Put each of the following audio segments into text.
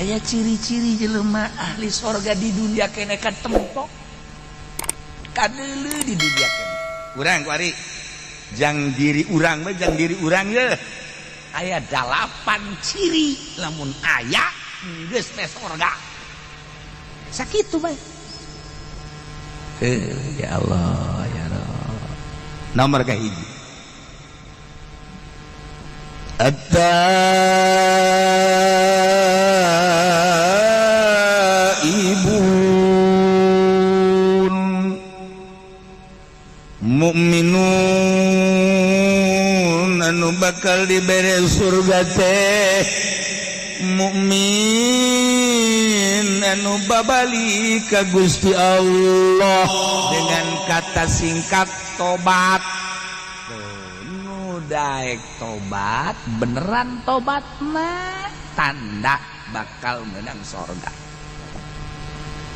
Aya ciri-ciri jelema ahli sorga di dunia kene katempo kadeuleu di dunia kene. Urang kuari jang diri urang mah jang diri urang ye. Aya 8 ciri lamun aya geus teh sorga. Sakitu bae. Ya Allah ya Rabb. Nomor kahiji. At-taibun mukminun anu bakal dibere surga teh mukmin anu babali ka Gusti Allah dengan kata singkat tobat. Daek tobat beneran tobat mah tanda bakal menang sorga.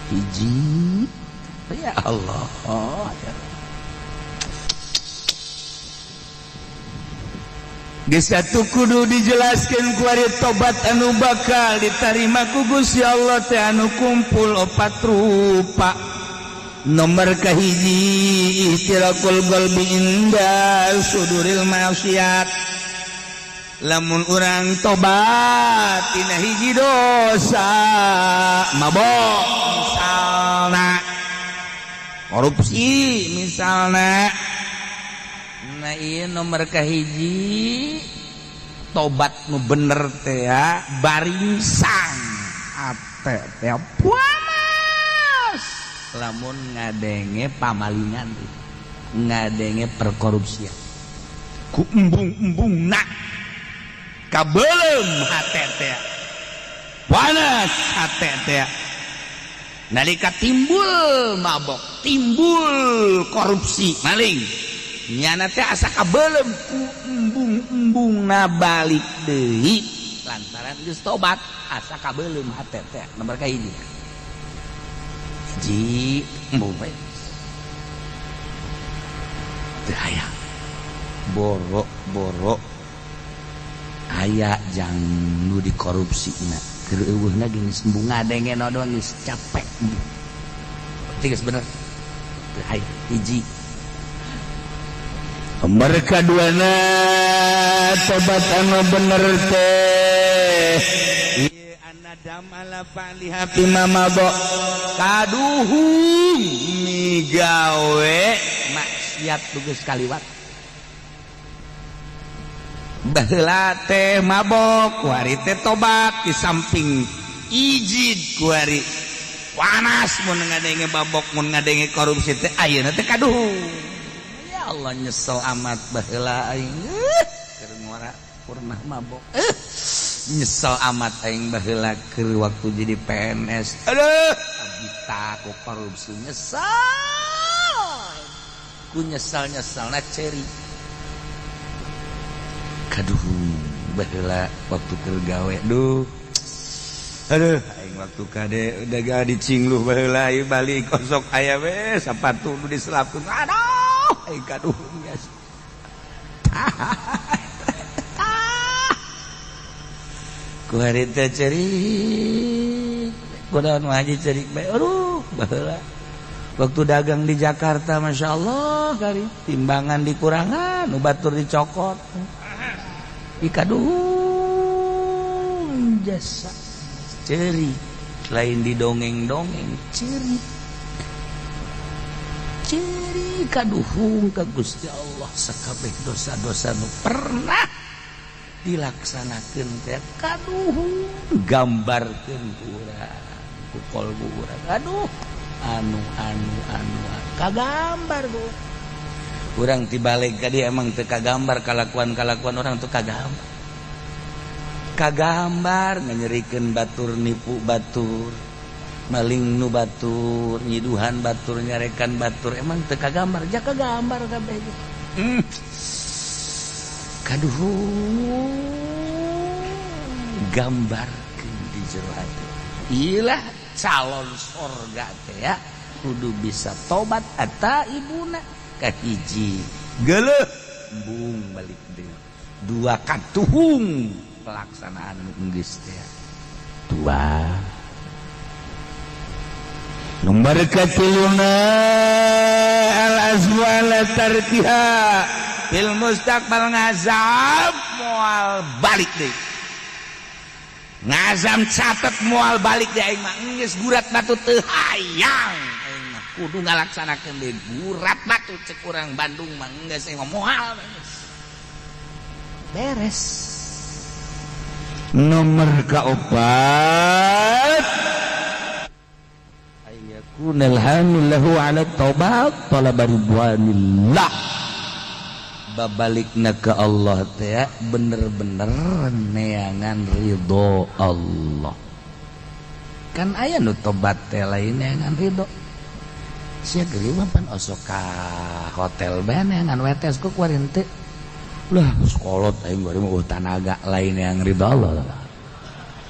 Hiji ya Allah, oh, ya. Geus atuh kudu dijelaskeun ku ari tobat anu bakal ditarima ku Gusti Allah teh anu kumpul opat rupa. Nomor kahiji ihtirakul qalbi inda suduril maksiat. Lamun urang tobat tina hiji dosa mabok misalna, korupsi misalna. Nah ieu nomor kahiji tobat nu bener teh ya baringsang ate teh puas lamun ngadenge pamalingan, ngadenge perkorupsian ku embung-embungna kabelem hate teh panas hate teh nalika timbul mabok, timbul korupsi maling nyana teh asa kabelem ku embung-embungna balik deui lantaran geus tobat asa kabelem hate teh. Nomor kahiji ji embung bae teu aya borok-borok aya jang nu dikorupsina keur eueuhna geus embung ngadenge doang geus capek. Berarti geus bener teu aya. Hiji nomor kaduana tobat anu bener teh anadam ala fa'liha bima mabok kaduhung migawe maksiat geus kaliwat. Baheula teh mabok kuari teh tobat di samping ijid kuari panas mun ngadenge mabok mun ngadenge korupsi teh ayeuna teh kaduhung. Ya Allah nyesel amat baheula aing keur ngora pernah mabok. Nyesel amat aing baheula keur waktu jadi PNS. Aduh, abita ku korupsi nyesel. Ku nyesel-nyeselna ceri. Kaduh, baheula waktu keur gawe duh. Aduh, aing waktu kade udah gak dicingluh baheula ieu balik kosok aya we sapatu nu diselapkeun. Aduh, aing kaduh geus. Ku hari teh cerik, kunaon haji cerik bae. Aduh, baheula waktu dagang di Jakarta Masya Allah kali timbangan dikurangan, nu batur dicokot. Ikaduh jasa cerik, lain didongeng-dongeng cerik. Cerik kaduhung ka Gusti Allah sakabeh dosa-dosa nu pernah dilaksanakeun teh kaduhung gambarkeun ku urang ku kolbu urang. Aduh anu anu anu kagambar ku urang tibalik ka dieu emang teu kagambar kalakuan-kalakuan orang teu kagambar. Kagambar nganyerikeun batur nipu batur maling nu batur nyiduhan batur nyarekan batur emang teu kagambar ja kagambar kabeh. Kaduhung gambarkeun di jero hati. Ilah calon sorga teh ya kudu bisa tobat eta ibuna kahiji geuleuh embung balik deui dua katuhung pelaksanaan geus teh. Dua. Nomor katiluna al azmu ala tarkiha fil mustaqbal, ngazam moal balik deui, ngazam catet moal balik deui. Aing mah geus gurat batu, teu hayang aing mah, kudu ngalaksanakeun deui. Gurat batu cek urang Bandung mah, geus aing mah moal, beres. Nomor kaopat, ayyakunal hamil lahu ala taubat talaba ridwanillah. Babalikna ke Allah teh bener-bener neangan ridho Allah. Kan aya nu tobat teh lain neangan ridho. Sia geuri mah pan osok ka hotel bae neangan wetes ku kuari teu lah. Sekolot aing kuari mah tanaga, lain yang ridho Allah.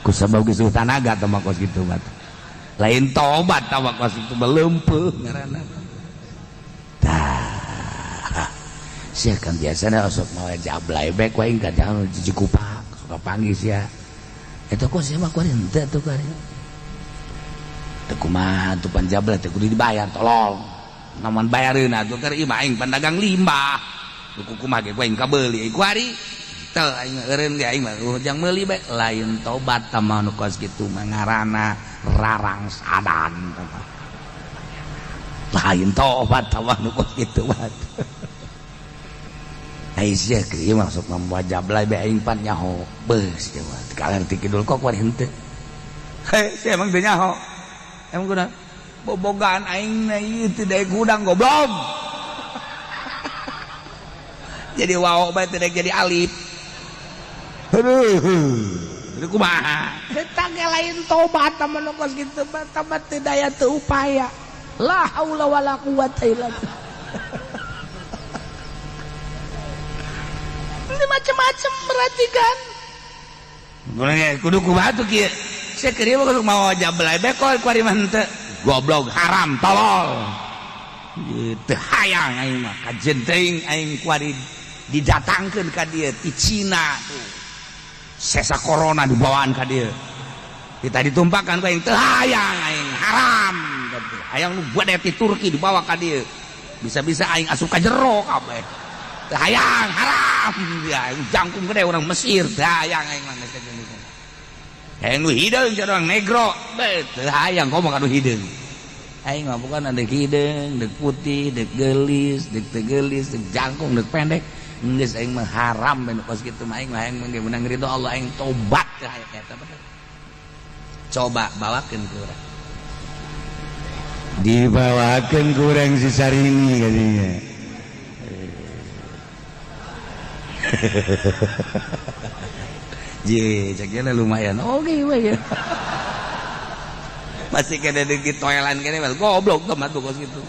Ku sabab geus tanaga teh mah kos kitu mah lain tobat, tah kos kitu mah leumpeuh ngaranna. Tah sia kan biasana osok mawa jablay bae ku aing ka jangan Cikupa suka panggil sia eta kok sia mah kuari henteu atuh, kuari teu kumaha tuh pan jablay teh kudu dibayar, tolong namun bayareun atuh keur ieu mah aing pan dagang limbah. Ku kumaha ge ku aing kabeuli kuari teu, aing eureun ge aing mah jang meuli bae. Lain tobat tah mah nu kos kitu mah, ngaranna rarang sadan, lain tobat tah mah nu kos kitu mah. Aisyah kieu masuk mambawa jablay bae aing pan nyaho beus kieu mah kaler ti kidul kok kuari henteu. Hei, sia emang teu nyaho, emang kunaon bobogaan aing na ieu teu daek hudang, goblok. Jadi waw bae teu daek jadi alif. Aduh, itu kumaha eta ge lain tobat tah nu kos kitu mah, tobat teu daya teu upaya, la haula wala quwata illa billah. Ini macam-macam berarti kan. Kudu kumaha tuh kieu? Sia keur ieu mah mawa jablay bae kok kuari mah henteu. Goblok, haram, tolol. Teu hayang aing mah, kajen teuing aing kuari didatangkeun ka dieu ti Cina tuh. Sesa corona dibawaan ka dieu. Kita ditumpakan ku aing, teu hayang aing, haram. Hayang nu gede ti Turki dibawa ka dieu. Bisa-bisa aing asup ka jero kabeh. Teu hayang, haram. Ya, jangkung gede orang Mesir, teu hayang aing mah geus kajen. Hayang nu hideung orang negro, teu hayang komo ka nu hideung. Aing mah bukan deuk hideung, deuk putih, deuk geulis, deuk teu geulis, deuk jangkung, deuk pendek. Geus aing mah haram ben kos kitu mah. Aing mah hayang meunang ridho Allah, aing tobat teu hayang eta bener. Coba bawakeun ke urang. Dibawakeun ku urang si Sarini kadinya. Je, cek lumayan. Oke, we. Masih kena di toilan kene goblok tomat kos gitu.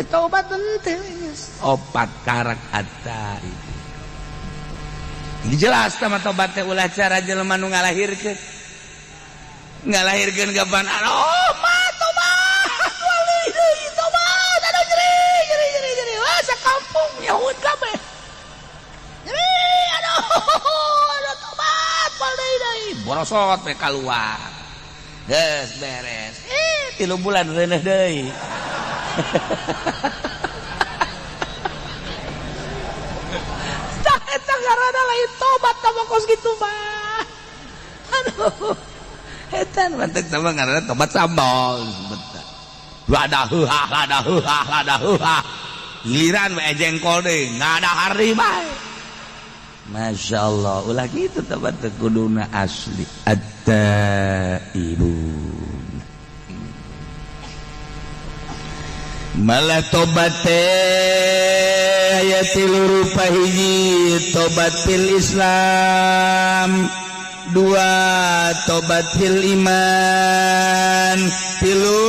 Tobat henteu geus. Opat karak atta itu. Ini jelas sama tobat teh ulah cara jelema nu ngalahirkeun. Ngalahirkeun kapan? Oh, mah tobat. Wali deui tobat. Aduh nyeri, nyeri, nyeri, nyeri. Wah, sakampung nyahueun kabeh. Nyeri, aduh, aduh tobat, wal deui deui. Borosot we kaluar. Geus beres. 3 bulan reuneuh deui. Tah eta ngaranna lain tobat tah kos kitu mah. Aduh. Eta mantek sama ngaranna tobat sambal. Lada heuhah, lada heuhah, lada heuhah. Giliran we jengkol deui, ngadahar deui bae. Masya Allah, ulah kitu tobat teh kuduna asli. At-taibun. Malah tobat teh aya tilu rupa. Hiji, tobat fil Islam. Dua, tobat fil iman. Tilu,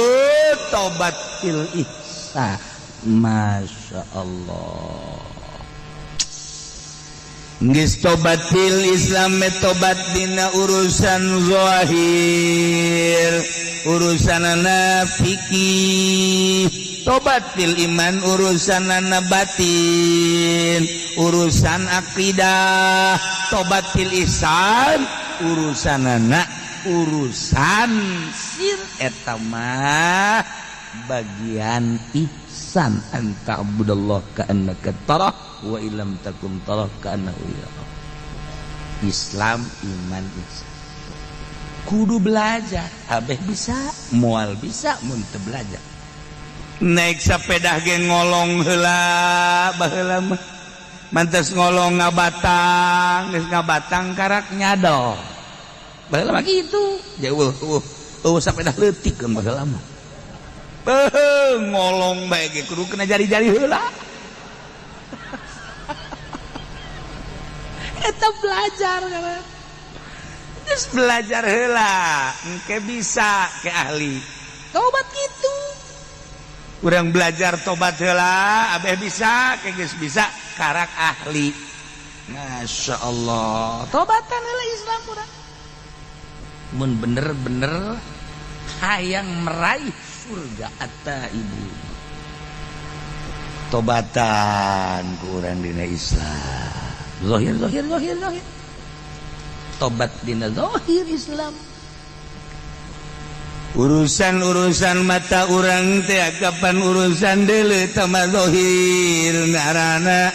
tobat fil ihsan. Masya Allah. Geus tobat fil Islam, tobat dina urusan zahir, urusanana fikih. Tobat fil iman, urusanana batin, urusan akidah. Tobat fil ihsan, urusanana urusan sir eta mah bagian ihsan anta abudallah ka'annaka tarah wa illam takun tarah ka'annahu yarah. Islam iman ihsan kudu belajar abeh bisa moal bisa mun teu belajar. Naik sepeda ge ngolong heula baheula mah mantes ngolong ngabatang geus ngabatang karak nyadol baheula mah kitu jauh eueuh sepeda leutik kan baheula mah ngolong bae ge kudu kena jari-jari heula. Eta belajar kan. Terus belajar heula engke bisa ke ahli. Tobat kitu. Urang belajar tobat heula abeh bisa ke geus bisa karak ahli. Masya Allah. Tobatan heula Islam urang. Mun bener-bener hayang meraih surga ata ibu tobatan kurang dina Islam zahir zahir zahir zahir tobat dina zahir Islam urusan-urusan mata urang teh kapan urusan deuleu tama zahir ngaranna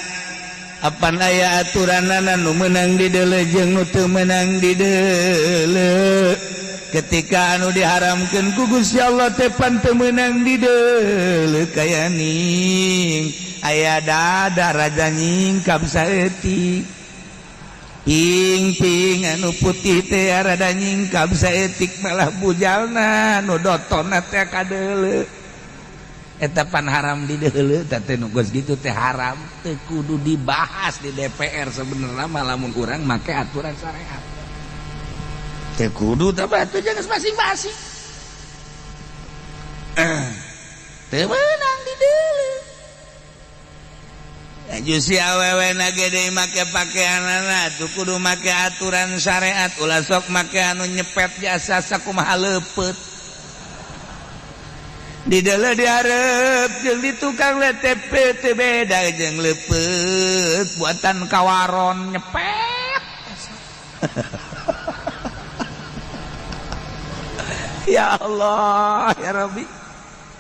apan aya aturanana nu meunang di deuleu jeung nu teu meunang di deuleu. Ketika anu diharamkeun ku Gusti Allah teh pan teu meunang di deuleu kaya ning aya dada raja nyingkap saeutik ping-ping anu putih teh rada nyingkap saeutik malah bujalna nu dotonna teh kadeuleu eta pan haram di deuleu teh teh nu geus kitu teh haram teu kudu dibahas di DPR sebenarnya mah lamun urang make aturan syariat teu kudu teh atuh jangan masing-masing teu meunang di deuleu. Aju si awewe na gede make pakaianana tuh kudu make aturan syariat ulah sok make anu nyepet jasa sakumaha leupeut di deuleu dihareup jeung di tukang LTP teu beda jeung leupeut buatan kawaron nyepet. Ya Allah ya Rabbi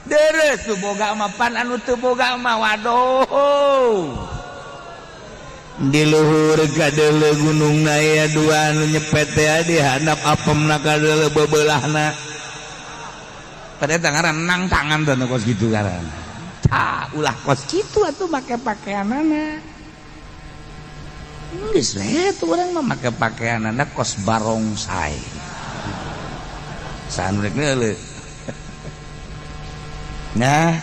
deres tuh boga mah pan anu teu boga mah waduh di luhur kadeuleu gunung na aya dua anu nyepet teh di handap apemna kadeuleu bebeulahna pada tangan nang tangan teh kos kitu ngaranna tah ulah kos kitu atuh make pakaianana geus we tuh urang mah make pakaianana kos barongsai sahan rek neuleuh. Nah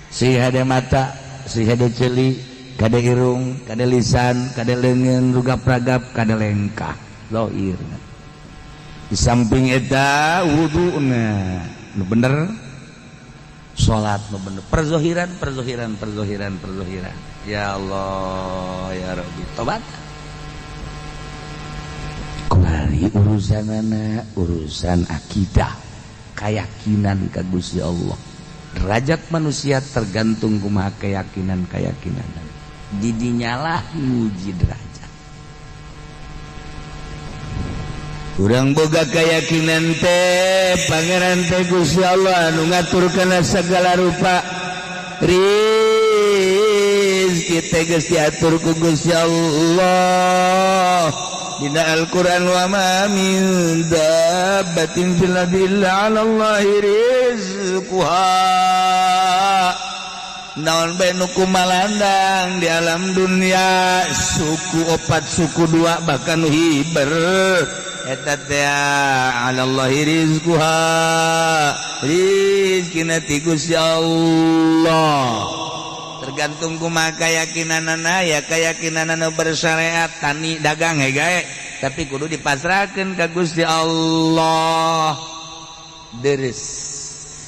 si hade mata si hade ceuli kade irung kade lisan kade leungeun rugap-ragap kade lengkah zahir. Di samping eta wuduna nu bener salat nu bener perzohiran perzohiran perzohiran perzohiran. Ya Allah ya Rabbi tobat kuari urusanana urusan akidah keyakinan ka Gusti Allah. Derajat manusia tergantung kumaha keyakinan-keyakinan. Didinyalah nguji derajat. Urang boga keyakinan teh pangeran teh Gusti Allah anu ngatur kana segala rupa. Rizki teh geus diatur ku Gusti Allah. Dina Al-Qur'an wa ma min dabbatin fil ardi illa 'ala Allahi rizquha. Naon bae nu kumalandang di alam dunia suku opat suku dua bahkan hiber eta teh 'ala Allahi rizquha rizkina ti Gusti Allah. Tergantung kumaha keyakinanana ya keyakinanana bersyariat tani dagang he gae tapi kudu dipasrahkeun ka Gusti Allah. Deres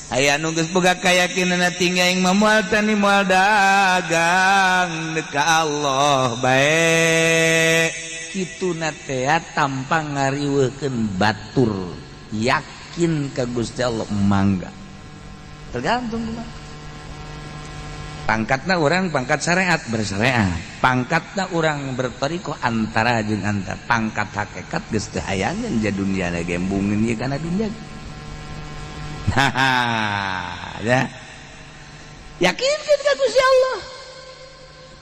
aya nu geus boga keyakinanna tinggi aing mah moal tani moal dagang ka Allah bae kituna teh tanpa ngariweukeun batur yakin ka Gusti Allah mangga. Tergantung kumaha. Pangkatna urang pangkat syariat bersyariat, pangkatna urang bertoriko antara jeung antara, pangkat hakikat geus teu hayangeun ja dunia na gembungeun ieu kana dunia. Nah, ya. Yakinkeun ka Gusti Allah.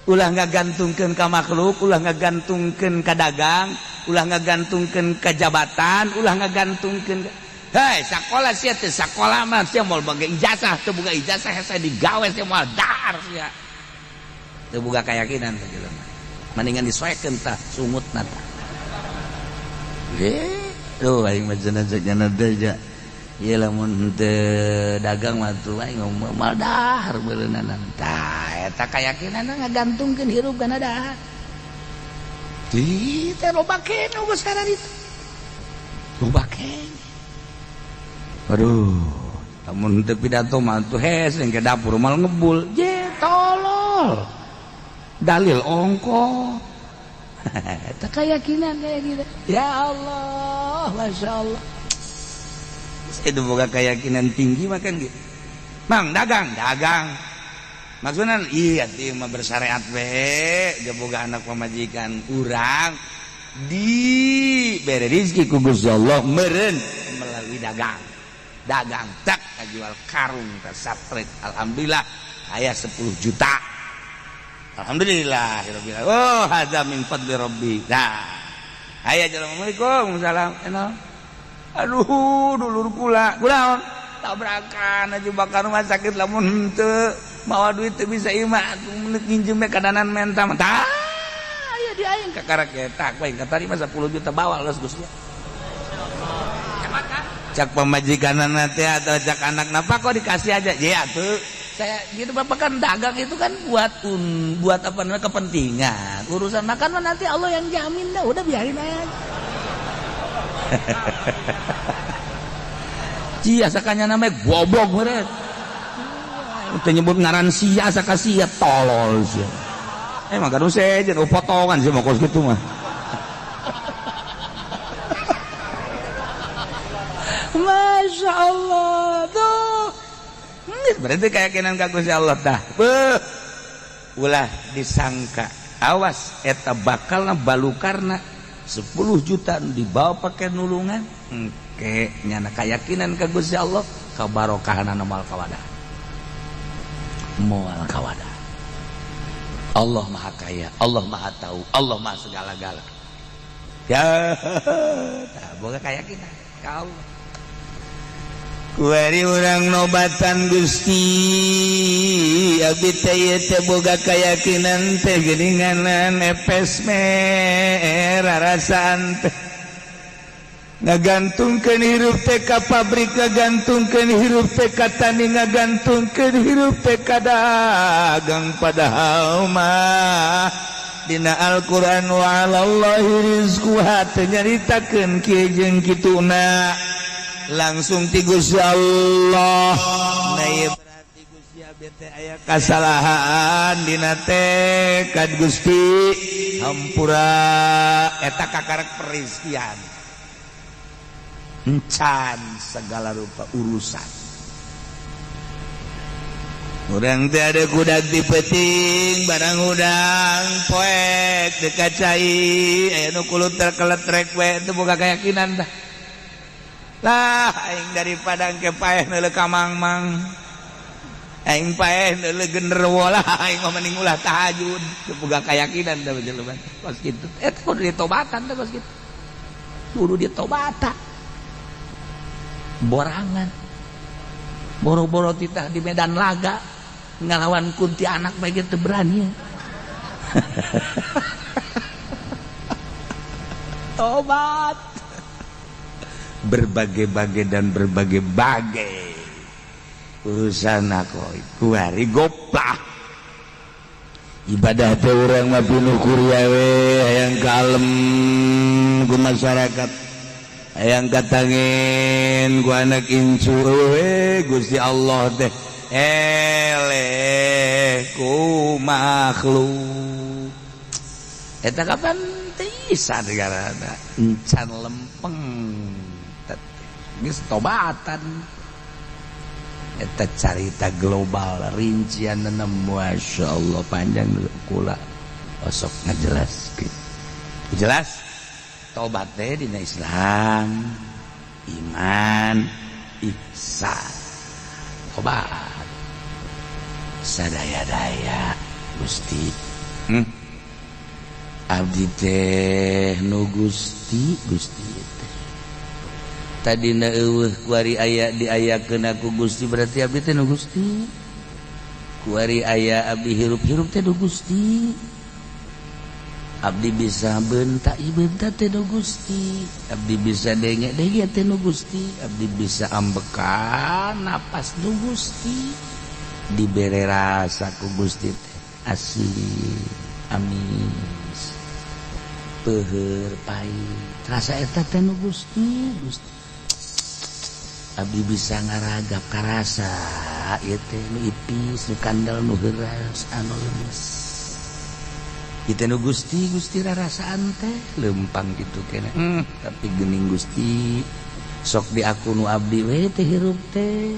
Ulah ngagantungkeun ka makhluk, ulah ngagantungkeun ka dagang, ulah ngagantungkeun ka jabatan, ulah ngagantungkeun. Hei, sakola sia teh sakola mah sia moal boga ijazah, teu boga ijazah hese digawe sia moal dahar sia. Teu boga keyakinan teh jelema. Mendingan disoekeun tah sungutna tah. Duh aing mah cenah cenah teh ja. Ieu lamun teu dagang mah tuh aing moal dahar beureunana. Tah eta keyakinanna ngagantungkeun hirup kana dahar. Di teh loba keneh geus kana ditu. Loba keneh. Aduh, lamun teu pidato mah tuh hes ke dapur mal ngebul. Je tolol. Dalil ongko. Eta keyakinan kayak gitu. Ya Allah, Masya Allah. Itu boga keyakinan tinggi makan gitu. Mang dagang, dagang. Maksudnya iya teh mah bersyariat we, dia boga anak pamajikan urang di bere rezeki ku Gusti Allah meureun melalui dagang. Dagang tak jual karung ke satret, alhamdulillah aya 10 juta, alhamdulillah, oh hadza min fadli rabbi. Nah aya assalamualaikum salam enak, aduh dulur kula kula tabrakan aja bakar rumah sakit lamun henteu mawa duit teu bisa imah menit nginjem we kadanan menta tah aya di aing kakarak eta ku aing katarima 10 juta bawa los Gusti. Cak pemajikan teh atau cak anak napa kok dikasih aja ya tuh saya gitu. Bapak kan dagang itu kan buat buat apa namanya kepentingan urusan makan mah nanti Allah yang jamin dah, udah biarin aja. Cia sakanya namanya goblok meureun teu nyebut ngaran sia saka sia tolol sia. Emang kan sejen potongan sih mau kos gitu mah. Masya Allah tuh berarti keyakinan ka Gusti Allah tah. Beuh ulah disangka awas eta bakalna balukarna 10 juta dibawa pakai nulungan engke nyana keyakinan ka Gusti Allah kabarokahanana moal kawadah, moal kawadah. Allah Maha Kaya, Allah Maha Tahu, Allah Maha segala-gala. Ya tah boga keyakinan ka Allah. Kuari urang nobatan Gusti abdi teh teh boga keyakinan teh geuninganan epes merah rasaan teh ngagantungkeun hirup teh ka pabrik, ngagantungkeun hirup teh ka tani, ngagantungkeun hirup teh ka dagang, padahal mah dina Al-Qur'an wa 'alallahi rizquha teh nyaritakeun kieu jeung kituna langsung ti Gusti Allah. Nah ieu berarti Gusti abdi teh aya kasalahan dina tekad Gusti hampura eta kakarek perizkian encan segala rupa urusan. Urang teh ada kudak di peting barang udang poek dekat cai aya nu kulut terkeletrek we teu boga keyakinan tah. Lah aing daripada engke paeh neuleuh ka mangmang, aing paeh neuleuh genderuwo lah aing mah mending ulah tahajud. Teu boga keyakinan teh jelema kos kitu. Eta kudu ditobatan teh kos kitu. Kudu ditobatan. Borangan. Boro-boro titah di medan laga ngalawan kuntianak bae ge teu berani. Tobat. Berbagai-bagai dan berbagai-bagai urusan aku kuari goplah ibadah teh urang mah pinuh kuria we hayang kalem ku masyarakat, hayang katangin ku anak incu we Gusti Allah teh eleh ku makhluk eta kapan teu negarana encan lempeng geus tobatan. Eta carita global rincianna masyaallah panjang kula osok ngajelaskeun. Jelas tobat teh dina Islam, iman, ihsan. Tobat sadaya-daya Gusti. Abdi teh nu Gusti, Gusti teh. Tadina eueuh kuari aya diayakeun ku Gusti berarti abdi teh nu Gusti. Kuari aya abdi hirup-hirup teh nu Gusti. Abdi bisa bentak bentak teh nu Gusti. Abdi bisa denge-denge teh nu Gusti. Abdi bisa ambekan napas nu Gusti. Dibere rasa ku Gusti teh asin, amis, peuheur, pahit. Rasa eta teh nu Gusti, Gusti. Abdi bisa ngaragap karasa ieu teh nu ipis, nu kandel, nu heuras, anu lemes. Kita nu Gusti, Gusti rarasaan teh lempang gitu kene. Tapi geuning Gusti sok di aku nu abdi we teh hirup teh.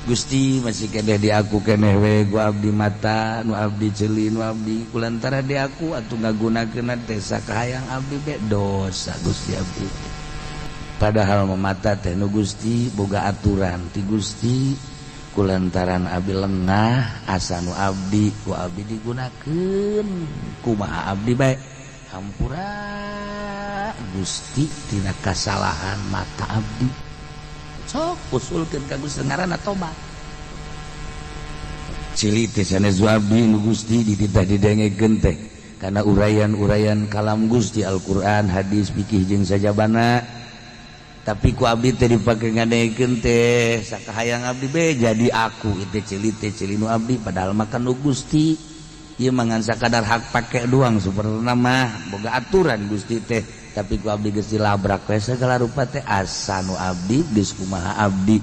Gusti masih keneh di aku keneh we ku abdi mata, nu abdi ceuli, nu abdi kulantara di aku atuh ngagunakeun teh sakahayang abdi be dosa Gusti abdi. Padahal mata teh nu Gusti boga aturan ti Gusti kulantaran abdi lengah asa nu abdi ku abdi digunakeun kumaha abdi bae hampura Gusti tina kasalahan mata abdi sok usulkeun ka Gusti ngaranna tobat cili teh sanes abdi nu Gusti dititah didengekeun teh kana uraian-uraian kalam Gusti Al-Qur'an hadis fikih jeung sajabana. Tapi ku abdi teh dipake ngadengekeun teh sakahayang abdi be jadi aku itu ceuli teh ceuli nu abdi padahal mah kan nu Gusti ieu mah ngan sakadar hak pake doang sapertona mah boga aturan Gusti teh tapi ku abdi geus dilabrak we sagala rupa teh asa nu abdi geus kumaha abdi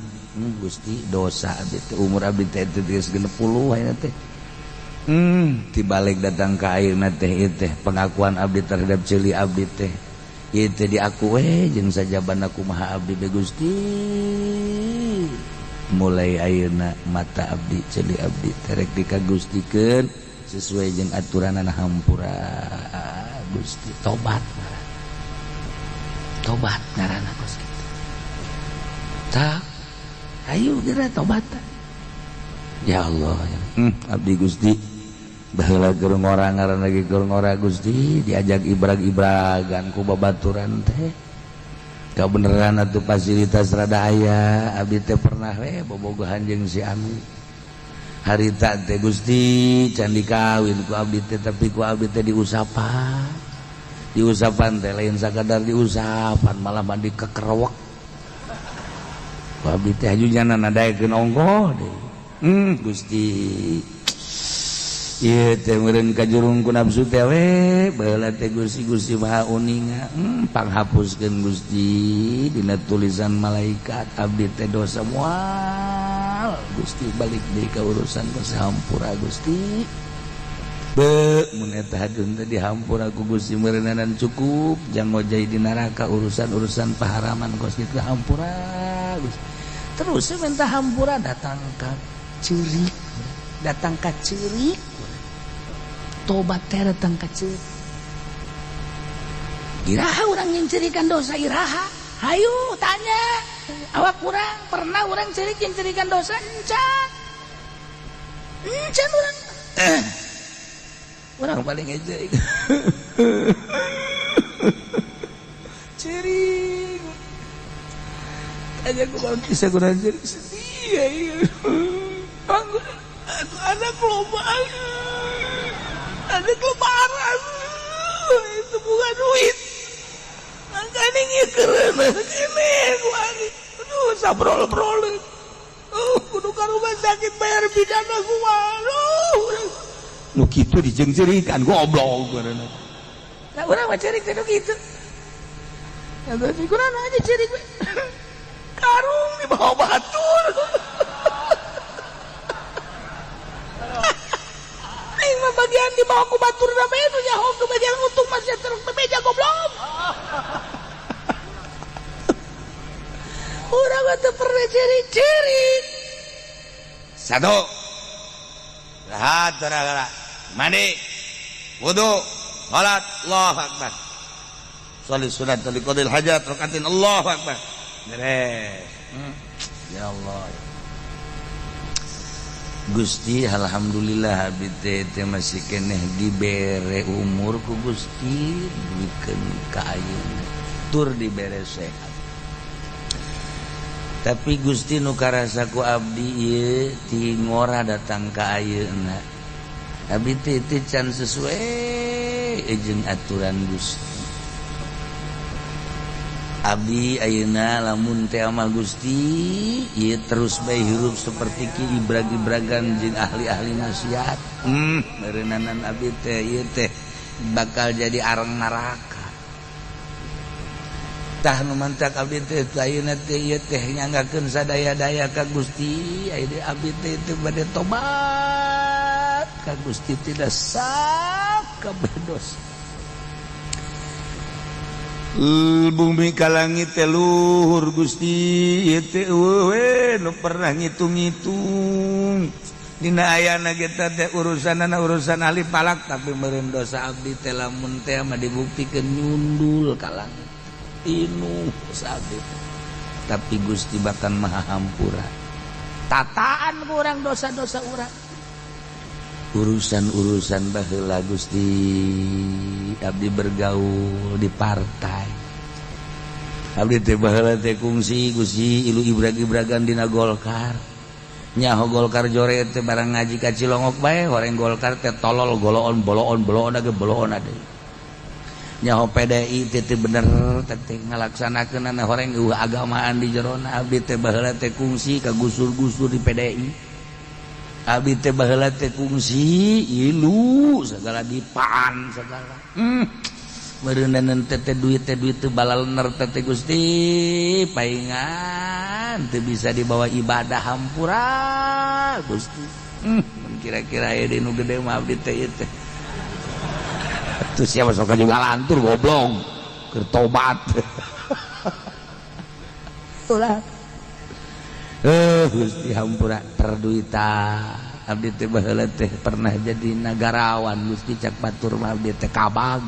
Gusti dosa abdi teh umur abdi teh geus 60 ayeuna teh tibalik datang ka ayeuna teh ieu teh pengakuan abdi terhadap ceuli abdi teh ieu teh diaku we jeung sajabana kumaha abdi be Gusti mulai ayeuna mata abdi ceuli abdi terek dikagustikeun sesuai jeung aturanana hampura Gusti tobat ngaranna tobat ngaranna kos kitu tah ayo geura tobat ya Allah abdi Gusti baheula keur ngora ngaranna ge keur ngora Gusti diajak ibrag-ibragan ku babaturan teh kabeneran atuh fasilitas rada aya abdi teh pernah we bobogohan jeung si anu harita teh Gusti can dikawin ku abdi teh tapi ku abdi teh diusapan diusapan teh lain sakadar diusapan malah mandi kekerewek ku abdi teh hajunyana nadaekeun ongkoh deui Gusti ieu teh meureun kajurung ku nafsu teh we baheula teh Gusti Gusti Maha Uninga panghapuskeun Gusti dina tulisan malaikat abdi teh dosa moal Gusti balik deui ka urusan dosa hampura Gusti be mun eta hadeun teh dihampura ku Gusti meureunanan cukup jang ngojay di neraka urusan-urusan paharaman kos kitu hampura Gusti terus minta hampura datang ka ceurik datang ka ceurik tobat teh datang ka ceurik iraha urang nyincirikan dosa iraha hayu tanya awak urang pernah urang ceurik nyincirikan dosa encan encan urang urang paling ejek ceurik tanya kumaha bisa kurang ceurik sedih ya anak loba anak lebaran itu bukan duit makanya ngikeren ini aduh sabrol-brol kudu ka rumah sakit bayar pidana gua aduh nu kitu dijengcerikan goblok nah urang mah cerik teh nu kitu atuh kurang aja cerik we karung di bawah batur aing mah bagian di bawah ku batur na bae nu nyaho ke bagian untung masih terus bebeja goblok. Urang mah teu pernah ciri-ciri. Satu. Rahat gara-gara. Mandi. Wudu, salat, Allahu akbar. Salat sunat li qadil hajat rakaatin, Allahu akbar. Beres. Ya Allah. Gusti, alhamdulillah abdi teh masih keneh dibere umur ku Gusti, dibikeun ka ayeuna tur dibere sehat. Tapi Gusti nu karasa ku abdi ieu ti ngora datang ka ayeuna. Abdi teh can sesuai jeung aturan Gusti. Abdi ayeuna lamun teh amal Gusti ieu terus bae hirup seperti ki ibrag-ibragan jeung ahli-ahli maksiat. Meureunana abdi teh ieu teh bakal jadi arang neraka. Tah nu mantak abdi teh ayeuna teh ieu teh nyanggakeun sadaya-daya ka Gusti, ayeuna abdi teh teu bade tobat ka Gusti tidak sakabeh dosa. Bumi ka langit teh luhur Gusti, ieu teh eueuh we nu pernah ngitung-ngitung. Dina ayana kita teh urusanana urusan ahli falak, tapi meureun dosa abdi teh lamun teh mah dibuktikeun nyundul ka langit. Inu dosa abdi. Tapi Gusti bahkan maha hampura. Tataan kurang dosa-dosa urang. Urusan-urusan baheula Gusti abdi bergaul di partai. Abdi teh baheula teh kungsi Gusti ilu ibrag-ibragan dina Golkar. Nyaho Golkar jore teh barang ngaji ka Cilongok bae horeng Golkar teh tolol goloon boloon boloon age boloon ade. Nyaho PDI teh teh bener teh ngalaksanakeunana horeng eueuh agamaan di jerona. Abdi teh baheula teh kungsi ka gusur-gusur di PDI. Abdi teh baheula teh kungsi ilu segala dipaan segala. Meureunana teh duit teh balalener teh Gusti paingan teu bisa dibawa ibadah hampura Gusti. Kira-kira aya deui nu gede mah abdi teh ieu teh. Atuh siapa sok juga lantur goblok keur tobat. Ulah. Gusti hampura perduitan. Abdi teh baheula teh pernah jadi nagarawan Gusti cak batur mah abdi teh kabag.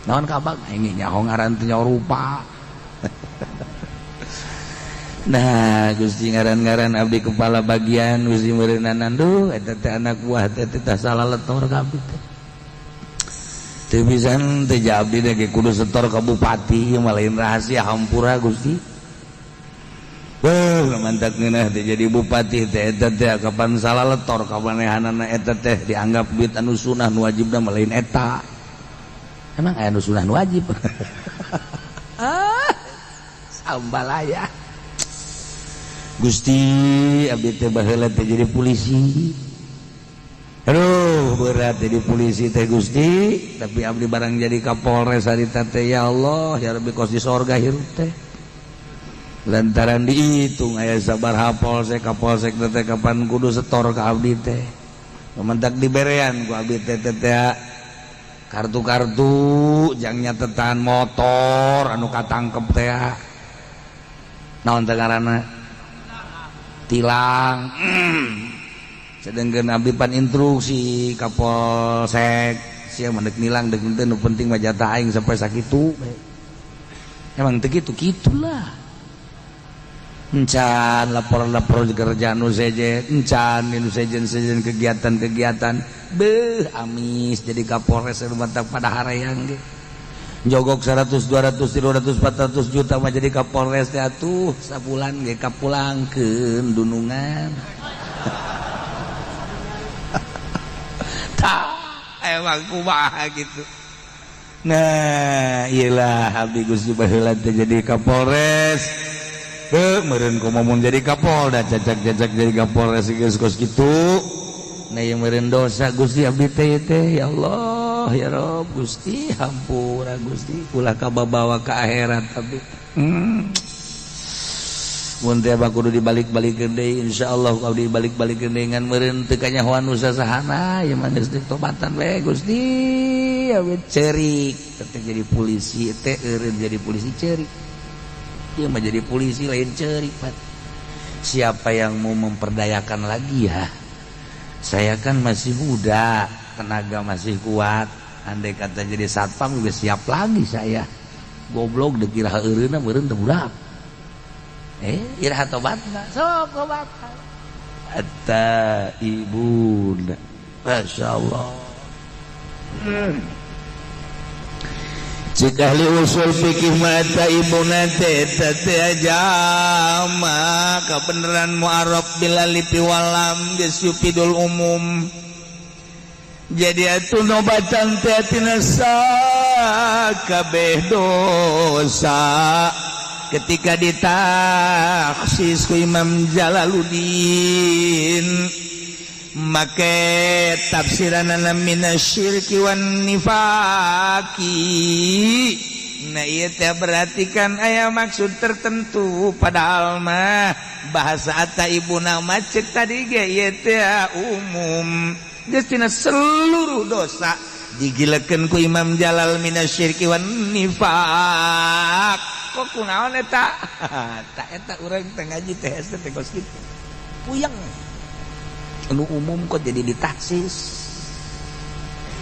Naon kabag? Aing nyaho ngaran teh nyaho rupa. Nah, Gusti ngaran-ngaran abdi kepala bagian Gusti meureunanan duh eta teh anak buah teh teh salah letor ka abdi teh. Teu pisan teh abdi teh kudu setor ka bupati mah lain rahasia hampura Gusti. Beuh mantak ngeunah teh jadi bupati teh eta teh kapan salah letor kamanehanana eta teh dianggap duit anu sunah nu wajibna mah lain eta. Emang aya nu sunah nu wajib? Ah, sambalaya. Gusti abdi teh baheula teh jadi polisi. Aduh berat jadi polisi teh Gusti, tapi abdi barang jadi Kapolres harita teh ya Allah ya Rabbi kos di sorga hirup teh. Lantaran dihitung aya sabaraha polsek kapolsek teh kapan kudu setor ka abdi teh. Mentak diberean ku abdi teh teh kartu-kartu jang nyatetan motor anu katangkep teh. Naon teh ngaranna? Tilang. Sedengkeun abdi pan instruksi kapolsek sia mah deuk nilang deuk henteu nu penting mah jatah aing sampai sakitu. Emang teu kitu kitulah. Encan lapor-lapor kerjaan nu sejen, encan nu sejen-sejen kegiatan-kegiatan. Beuh amis jadi Kapolres mantap pada hareang ge. Jogok 100, 200, 300, 400 juta mah jadi Kapolres teh atuh sabulan ge kapulangkeun dunungan. Tah emang kumaha gitu. Nah, iyalah abdi Gusti baheula teh jadi Kapolres. Heuh meureun kumaha mun jadi Kapolda cacak-cacak jadi Kapolres geus kos kitu. Nah ieu meureun dosa Gusti abdi teh teh ya Allah ya Rob Gusti hampura Gusti ulah kababawa ka akhirat abdi. Mun teh kudu dibalik-balikeun deui insyaallah abdi dibalik-balikeun deui ngan meureun teu kanyahoan nu sasahana ieu mah geus ditobatan we Gusti abdi ceurik teh jadi polisi teh eureun jadi polisi ceurik. Ieu mah jadi polisi lain ceurik pat. Siapa yang mau memperdayakan lagi ya? Saya kan masih muda, tenaga masih kuat. Andai kata jadi satpam juga siap lagi saya. Goblok dikira eureunna meureun teu budak. Iraha tobatna? Sok tobat. At-taibun. Masya Allah. Cik ahli usul fikih mata ibuna teh teh jama kebenaran mu'arab bil alif wal lam geus yufidul umum. Jadi atuh nobatan teh tina sakabeh dosa ketika ditaksis ku Imam Jalaluddin make tafsiranana minasyirki wan nifaqi. Nah ieu teh berarti kan aya maksud tertentu, padahal mah bahasa at-taibuna mah cek tadi ge ieu teh umum geus tina seluruh dosa digilekeun ku Imam Jalal minasyirki wan nifaq. Kok kunaon eta? Tak eta urang teh ngaji teh hese teh kos kitu. Puyeng. Anu umum kok jadi ditaksis.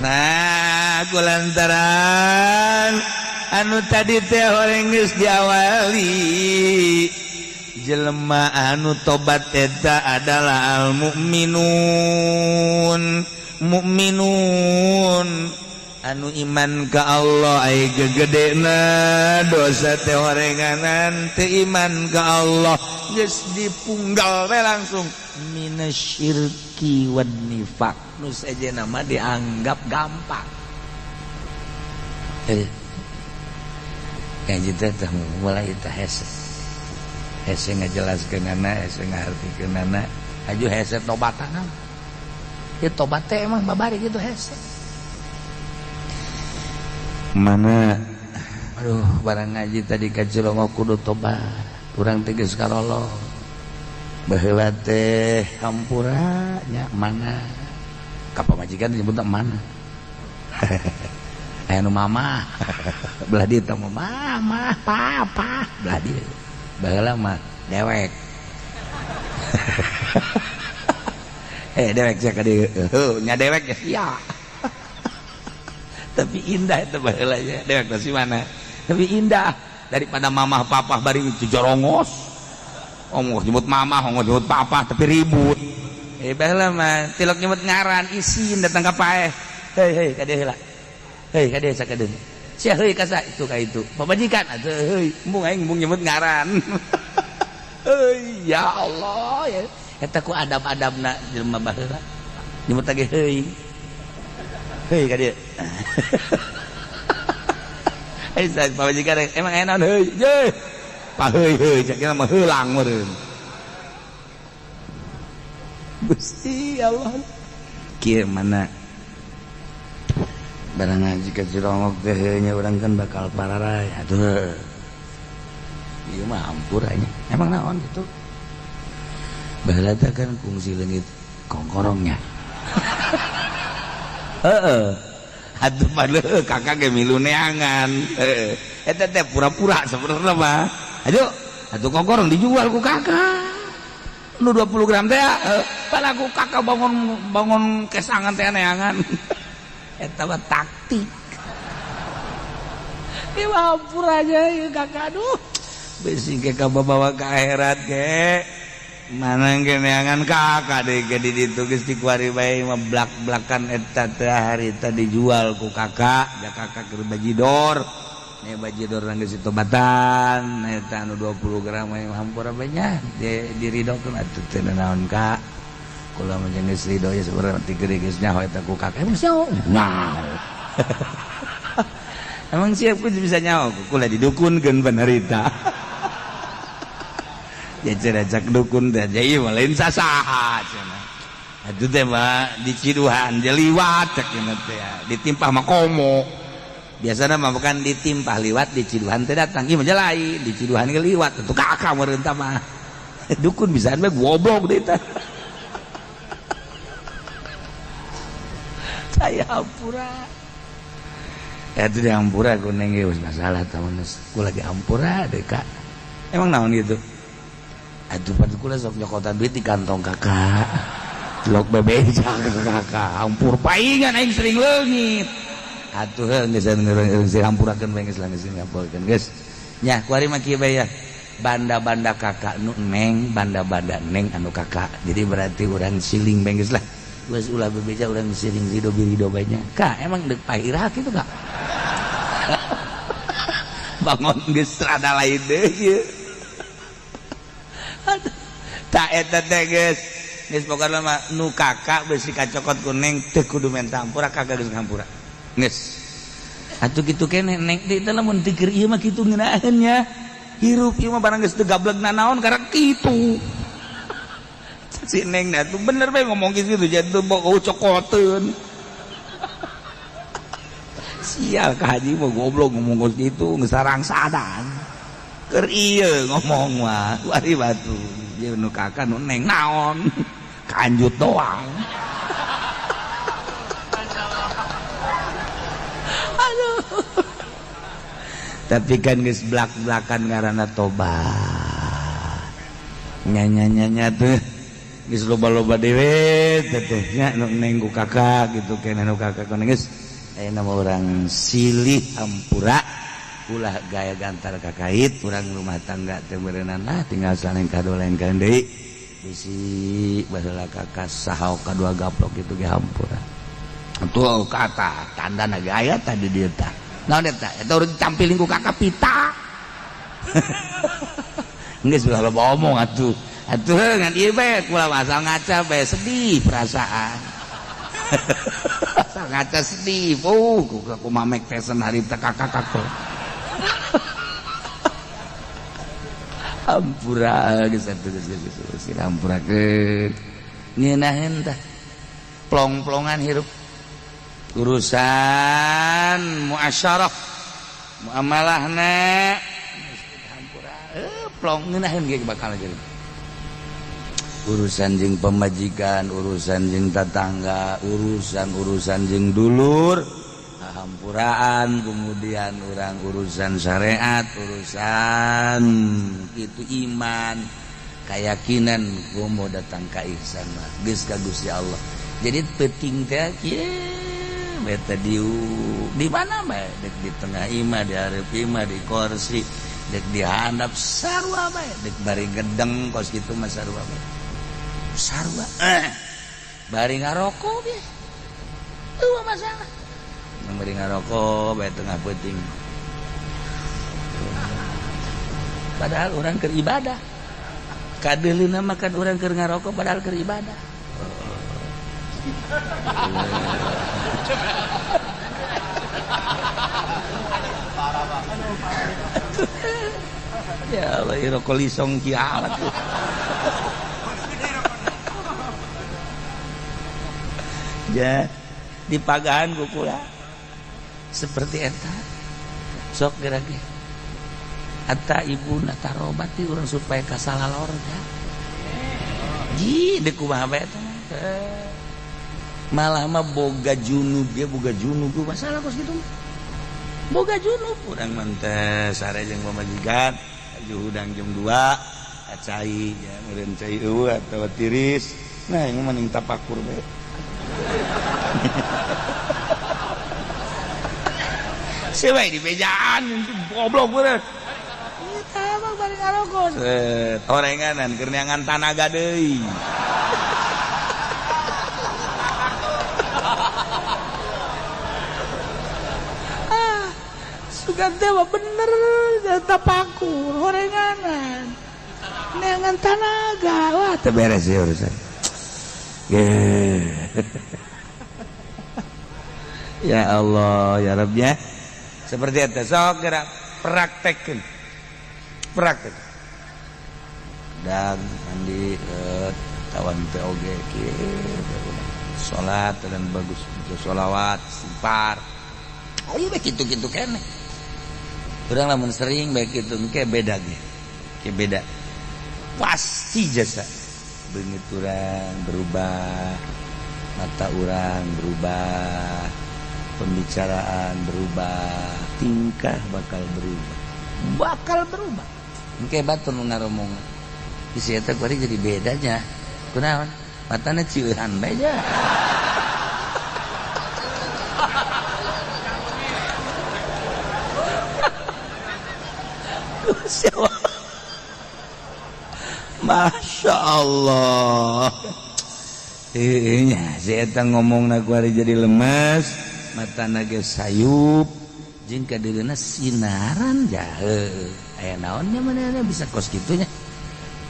Nah, kulantaran anu tadi teh horeng geus diawali jelema anu tobat eta adalah al mukminun. Mukminun anu iman ka Allah ai gegedena dosa teh horenganan teu iman ka Allah geus dipunggal we langsung minasyirki wan nifaq. Nu sejenna mah dianggap gampang. Ngaji teh mulai teh hese. Hese ngajelaskeunana, hese ngahartikeunana, aju hese tobatana. Ya tobat teh emang babari gitu hese. Mana aduh barang ngaji tadi ka Cilongok kudu tobat. Urang teh geus karolo. Baheula teh hampura nya mana ka pamajikan nyebutna mana. Aya nu mama belah dieu teh mama papa belah dieu. Baheula mah dewek. Dewek sia ka dieu. Heuh nya dewek ya sia. Tapi indah itu baheula nya dewek teh si mana. Tapi indah daripada mamah papah bari jorongos. Ongkoh nyebut mamah, ongkoh nyebut papa, tapi ribut. Baheula mah tilok nyebut ngaran isin datang ka paeh. Hei hei ka dieu heula. Hei ka dieu sakadeun. Sia heuy ka sa itu ka itu. Pamajikan atuh heuy, embung aing embung nyebut ngaran. Heuy ya Allah ya. Eta ku adab-adabna jelema baheula. Nyebut lagi heuy. Heuy ka dieu. Hei sa pamajikan emang aya naon heuy. Ye. Paheuy heuy cek mah heulang meureun. Gusti Allah. Kieu mana barang ngaji ka Cilongok teh nya urang kan bakal pararay atuh. Ieu mah hampura nya. Emang naon kitu? Baheula teh kan kungsi leungit kongkorongnya. Heeh. Atuh padahal kakak ge milu neangan. Heeh. Eta teh pura-pura sebenarnya mah. Aduh, atuh kongkorong dijual ku kakak. Nu 20 gram teh, padahal ku kakak bangun kesangan teh neangan. Eta mah taktik. Ieu mah hampura aja ieu kakak aduh. Bisi ge kabawa ka akhirat ge. Mana ge neangan kakak deui ge di ditu geus dikuari bae mah blak-blakan eta teh harita dijual ku kakak, da kakak keur bajidor. Nih bajidor geus ditobatan eta anu 20 gram mah hampura bae nya diridokeun atuh teu naon ka. Kula mah geus ridho ya sebenarnya ti gede geus nyaho eta ku kakak. Emang nyaho? Nyaho. Emang siap ku bisa nyaho? Kula didukunkeun panarita. Ya ceracak dukun teh ieu mah lain sasaha cenah. Atuh teh mah diciduhan je liwat cek cenah teh. Ditimpah mah komo. Biasana mah bukan ditimpah liwat diciduhan teh datang. Ieu mah lain, diciduhan ge liwat atuh kakak meureun tah mah. Dukun bisaan bae goblok deui teh. Saya hampura. Ya itu di hampura ku neng ge geus masalah tah geus. Ku lagi hampura deui kak. Emang naon gitu? Aduh pan kula sok nyokotan duit di kantong kakak. Lok bebeja kakak hampur paingan aing sering leungit. Atuh heuh geus geus hampurakeun bae geus lah geus ngampurkeun geus. Nya kuari mah kieu bae ya. Banda-banda kakak nu neng, banda-banda neng anu kakak. Jadi berarti urang siling bae geus lah. Geus ulah bebeja urang siling ridho birido bae nya. Kak emang deuk pairah kitu kak. Bangun geus rada lain deui ieu. Tak eta teh geus. Geus pokona mah nu kakak beusi kacokot ku neng teu kudu menta hampura kakak geus ngampura. Geus. Atuh kitu keneh neng teh lamun teu keur ieu mah kitu ngeunaheun nya. Hirup ieu mah barang geus teu gableg nanaon karek kitu. Si neng dah tuh bener bae ngomong kitu jadi boga cokoteun. Sial ka haji mah goblok ngomong kos kitu geus sarangsadan. Keur ieu ngomong mah wari batu. Ieu nu kakak nu neng naon? Kanjut doang. Aduh. Tapi kan geus blak-blakan ngaranna tobat. Nya-nya-nya tuh geus loba-loba dewe teh nya nu neng ku kakak gitu keneh nu kakak ku geus ayeuna mah urang silih hampura ulah gaya gantar kakait urang rumah tangga teh beureunan lah tinggal saleng kadolengkeun deui bisi baheula kakak saha kadua gaplok kitu ge hampura. Tuh kata tandana gaya tadi dieu tah. Naon eta? Eta urang campiling ku kakak pita. Geus ulah loba omong atuh. Atuh ngan ieu bae kula asal ngaca bae sedih perasaan. Asal ngaca sedih. Oh, ku mamek pesen harita kakak kakak. Hampura geus atuh geus geus hampurakeun. Ngeunaheun tah. Plong-plongan hirup. Urusan muasyarah muamalahna hampura plong ngeunaheun ge bakal jadi. Urusan jeung pemajikan, urusan jeung tetangga, urusan-urusan jeung dulur, hampuraan, kemudian orang urusan syariat, urusan itu iman, keyakinan gua mau datang ka ihsan mah geus ka Gusti Allah. Jadi penting teh kieu beta di mana bae dek di tengah imah, di hareup imah, di kursi, dek di handap sarua bae, dek bari gedeng kos kitu mah sarua bae. Sarua bari ngarokok ge eueuh masalah. Bari ngarokok bae tengah peuting. Padahal urang keur ibadah. Kadeuleuna mah kan urang keur ngarokok padahal keur ibadah. Ya Allah, rokok lisong kiamat. Ya, dipagahan ku kula. Seperti eta. Sok geura ge. Eta ibuna tarobati urang supaya kasalalorga. Ji deuk kumaha bae eta. Malah mah boga junub ge boga junub masalah kos kitu. Boga junub urang mah teh sare jeung pamajikan, aju hudang jam 2, acai ya meureun cai eueuh atawa tiris. Nah, ieu mah mending tapakur bae. Sebae di bejaan goblok bener. Eta mah bari ngarokok. Orenganan keur neangan tanaga deui. Ah, sugan teh mah bener tapakur horenganan. Neangan tanaga. Wah, teu beres ya urusan. Ya Allah, ya Rabb ya. Seperti itu, sok gerak praktekkeun. Praktek. Dan mandi tawan teh oge kieu salat dan bagus sholawat, istighfar. Oh iya kitu-kitu keneh. Urang lamun sering bae kitu engke beda ge. Ke beda. Pasti jasa. Beungit urang berubah, mata urang berubah, pembicaraan berubah, tingkah bakal berubah. Bakal berubah. Engke batur nu ngaromongan. Isi eta kuari jadi bedanya. Kunaon? Matana cieuhan bae nya. Masya Allah. Nya si eta ngomongna kuari jadi lemes, matana ge sayup, jeung kadeuleuna sinaran jahe. Aya naon nya manehna bisa kos kitu nya.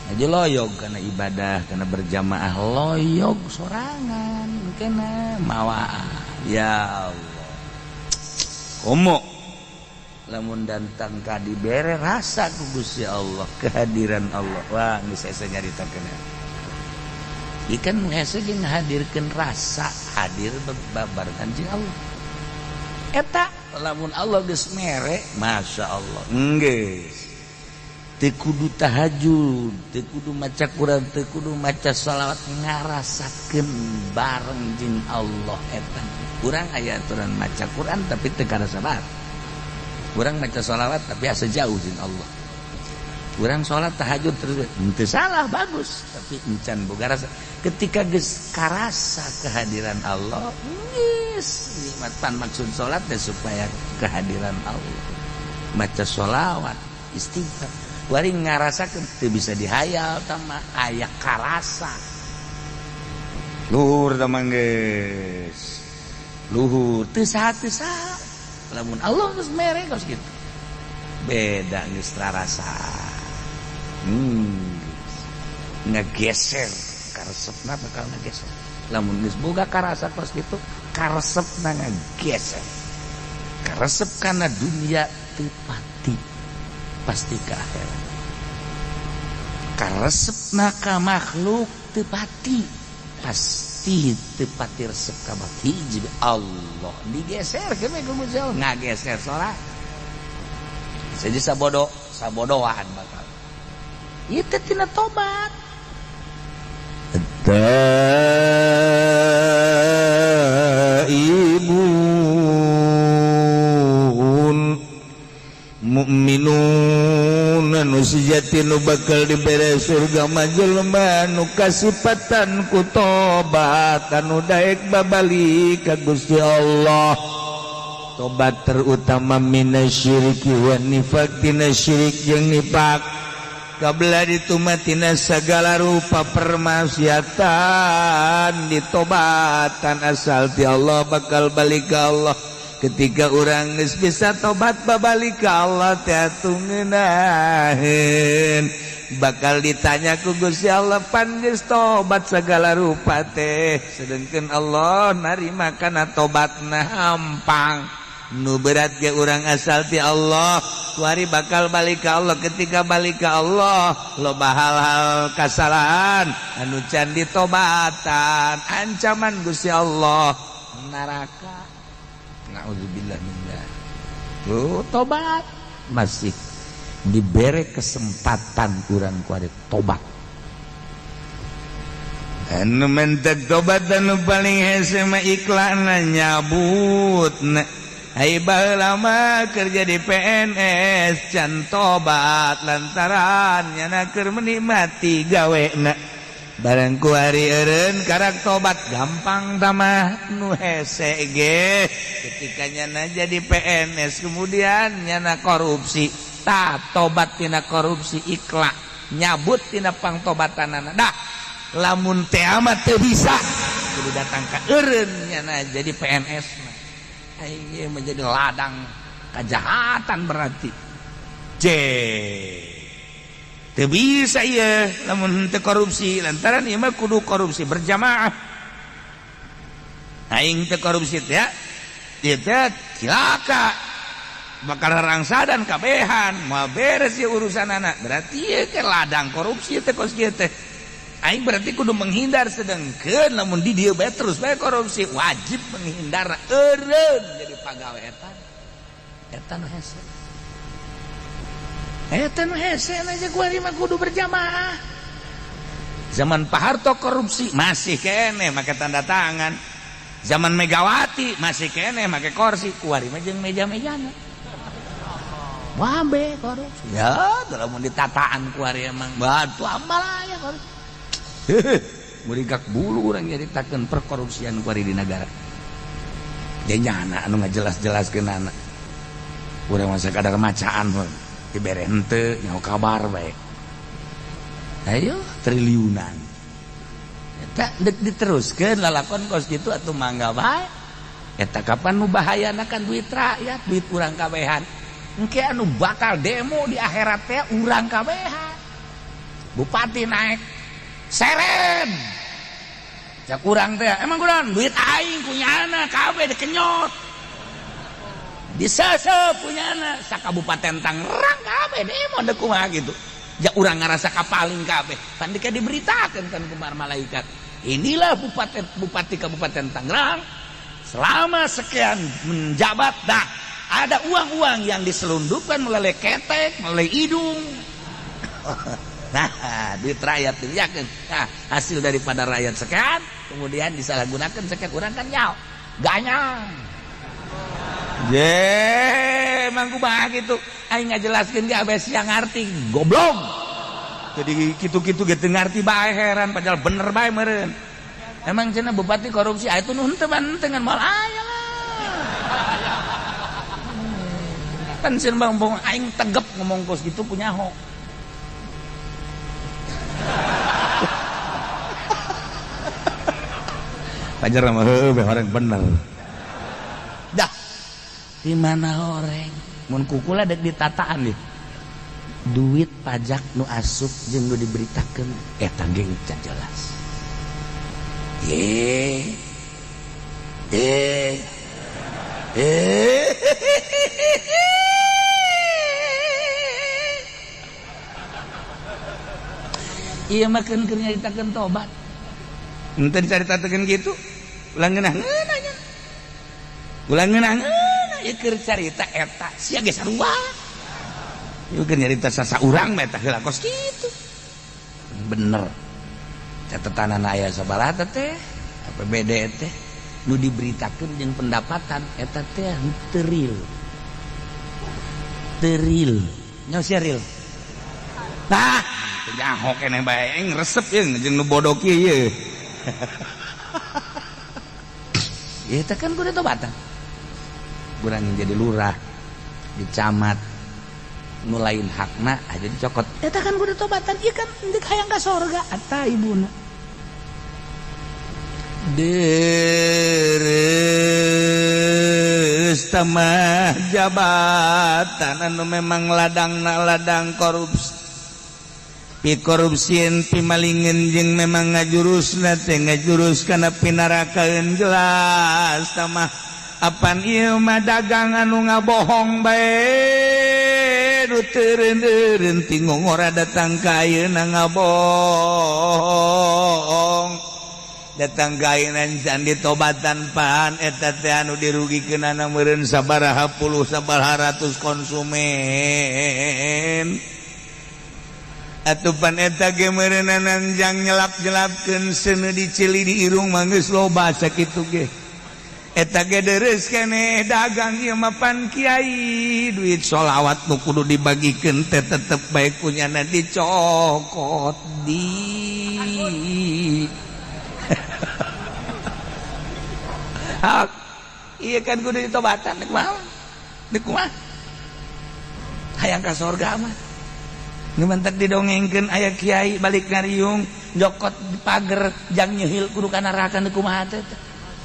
Aja loyog karena ibadah, karena berjamaah loyog sorangan kena mawa. Ya Allah. Komo lamun datang ka dibere rasa ku Gusti Allah, kehadiran Allah. Wah, geus hese nyaritakeun. Ikan hese jeung ngahadirkeun rasa hadir babarengan jeung Allah. Eta lamun Allah geus mere, Masya Allah. Geus. Teu kudu tahajud, teu kudu maca Quran, teu kudu maca shalawat, ngarasakeun bareng jeung Allah eta. Urang aya aturan maca Quran tapi teu karasa bae. Urang maca shalawat tapi asa jauh jeung Allah. Urang sholat tahajud terus henteu salah, bagus, tapi encan boga rasa. Ketika geus karasa kehadiran Allah, geus nikmat pan maksud sholat teh supaya kehadiran Allah. Maca sholawat, istighfar. Wari ngarasakeun teu bisa dihayal tama aya karasa. Luhur tah geus. Luhur teu saha teu saha. Lamun Allah geus mere kos kitu. Beda geus rarasa. Ngegeser karesepna bakal ngegeser. Lamun geus boga karasa kos kitu, karesepna ngegeser. Karesep kana dunia teu pati, pasti ke akhirat. Karesepna ka makhluk teu pati, pasti teu pati resep ka hiji Allah. Digeser ke ku Gusti Allah, ngageser salat. Saja sabodo, sabodoan bakal. Itu tina tobat. Taibun mukminun nu sejati nu bakal dibere surga mah jelema nu kasipatan ku tobat anu daek babalik ka Gusti Allah. Tobat terutama minasyiriki wa nifaq, tina syirik jeung nifak. Kabla ditumatina segala rupa permaksiatan ditobatan asal ti Allah bakal balik ke Allah. Ketika urang geus bisa tobat babalik ke Allah teh atuh ngeunaheun. Bakal ditanya ku Gusti Allah pan geus tobat segala rupa teh, sedengkeun Allah narima kana tobatna hampang. Nu berat ge urang asal ti Allah kuari bakal balik ke Allah. Ketika balik ke Allah loba hal-hal kasalahan anu can ditobatan, ancaman Gusti Allah neraka. Nauzubillah min dzalik. Tuh tobat masih diberi kesempatan urang kuari tobat. Anu mentek tobat anu paling hese mah iklanna nyabut. Hai baheula mah kerja di PNS can tobat lantaran nyana keur menikmati gawena. Barang kuari eureun karak tobat gampang tamah nu hese ge. Ketika nyana jadi PNS kemudian nyana korupsi, tah tobat tina korupsi ikhlas nyabut tina pangtobatanana. Dah lamun teh amat teu bisa kudu datang ka eureun nyana jadi PNS mah. Aing menjadi ladang kejahatan berarti. C. Teu bisa ieu lamun teu korupsi lantaran ieu mah kudu korupsi berjamaah. Aing teu korupsi teh ieu teh cilaka. Bakal rangsadan kabehan, moal beres ieu urusanana. Berarti ieu ke ladang korupsi teh kos kieu teh. Aing berarti kudu menghindar, sedengkeun lamun di dieu bae terus bae korupsi, wajib menghindar eureun jadi pagawe eta. Eta nu hese. Eta nu hese aja kuari mah kudu berjamaah. Zaman Pak Harto korupsi masih keneh make tanda tangan. Zaman Megawati masih keneh make kursi, kuari mah jeung meja-mejana. Wabe korupsi. Ya, lamun ditataan ku ari emang batu amal aya korupsi. Murigak bulu urang nyaritakeun perkorupsian ku ari di nagara. Dia nyana anu ngajelas-jelaskeun anak. Urang mah sakadar macaan heuh. Dibere henteu nyaho kabar bae. Ayo triliunan. Eta deuk diteruskeun lalakon kos kitu atuh mangga bae. Eta kapan nu bahayana kan duit rakyat, duit urang kabehan. Engke anu bakal demo di akhirat teh urang kabehan. Bupati naik seren. Cak urang teh emang kurang duit aing punyana kabeh dikenyot. Disesep punyana sakabupaten Tangerang kabeh demo deuk kumaha kitu. Ja urang ngarasa kapaling kabeh. Pan dika diberitakeun kan kumar malaikat. Inilah bupati Kabupaten Tangerang selama sekian menjabat dah ada uang-uang yang diselundupkan melalui ketek, melalui hidung. Nah, duit rakyat dilihatkan. Nah, hasil daripada rakyat sekian, kemudian disalahgunakan sekian orang kan nyaw, ganyang. Je, emang kumaha gitu. Aing ngajelaskeun ge abes yang ngarti, goblok. Jadi kitu-kitu ge teu ngarti bae heran padahal bener bae meureun. Emang cenah bupati korupsi, ah itu nu henteu ngan moal aya lah. Kan sieun bang bong aing tegep ngomong kos gitu punya ho. Pajar mah heuh orang bener. Dah. Di mana orang? Mun kukula dek ditataan deh. Duit pajak nu asup jeung nu diberitakeun eta ge can jelas. Eh. Eh. Eh. Iya makan keur nyaritakeun tobat. Henteu dicaritakeun kitu. Ulah ngeunah-ngeunah nya. Ulah ngeunah-ngeunah ieu keur carita eta sia ge sarua. Ieu keur nyarita sasaurang mah eta heula kos kitu. Bener. Catatanana aya sabaraha teh APBD teh nu diberitakeun jeung pendapatan eta teh teu real. Teu real. Nya sia real. Nah, nyaho keneh bae aing resep jeung jeung nu bodoh kieu ieu. Ieu teh kan kudu tobatan. Urang jadi lurah, di camat, nu lain hakna aja dicokot. Eta kan kudu tobatan, ieu kan deuk hayang ka sorga eta ibuna. Deres tamah jabatan anu memang ladangna ladang korupsi. Pi korupsieun pi malingeun jeung memang ngajurusna teh ngajurus kana pinarakaeun jelas tamah apan ieu mah dagang anu ngabohong bae nu teureun-eureun ti ngongora datang ka ayeuna ngabohong datang ka ayeuna can ditobatan pan eta teh anu dirugikeunana meureun sabaraha puluh sabaraha ratus konsumen. Atupan eta ge meureunana jang nyelap-nyelapkeun seuneu dicili di irung mah geus loba sakitu ge. Eta ge deres keneh dagang ieu mah pan kiai duit sholawat nu kudu dibagikeun teh tetep bae kunyana dicokot di. Hak ieu kan kudu ditobatan deuk mah. Deuk kumaha? Hayang ka sorga mah. Ngementek didongengkeun aya kiai balik ngariung jokot di pager jang nyehil kudu ka neraka nu kumaha teh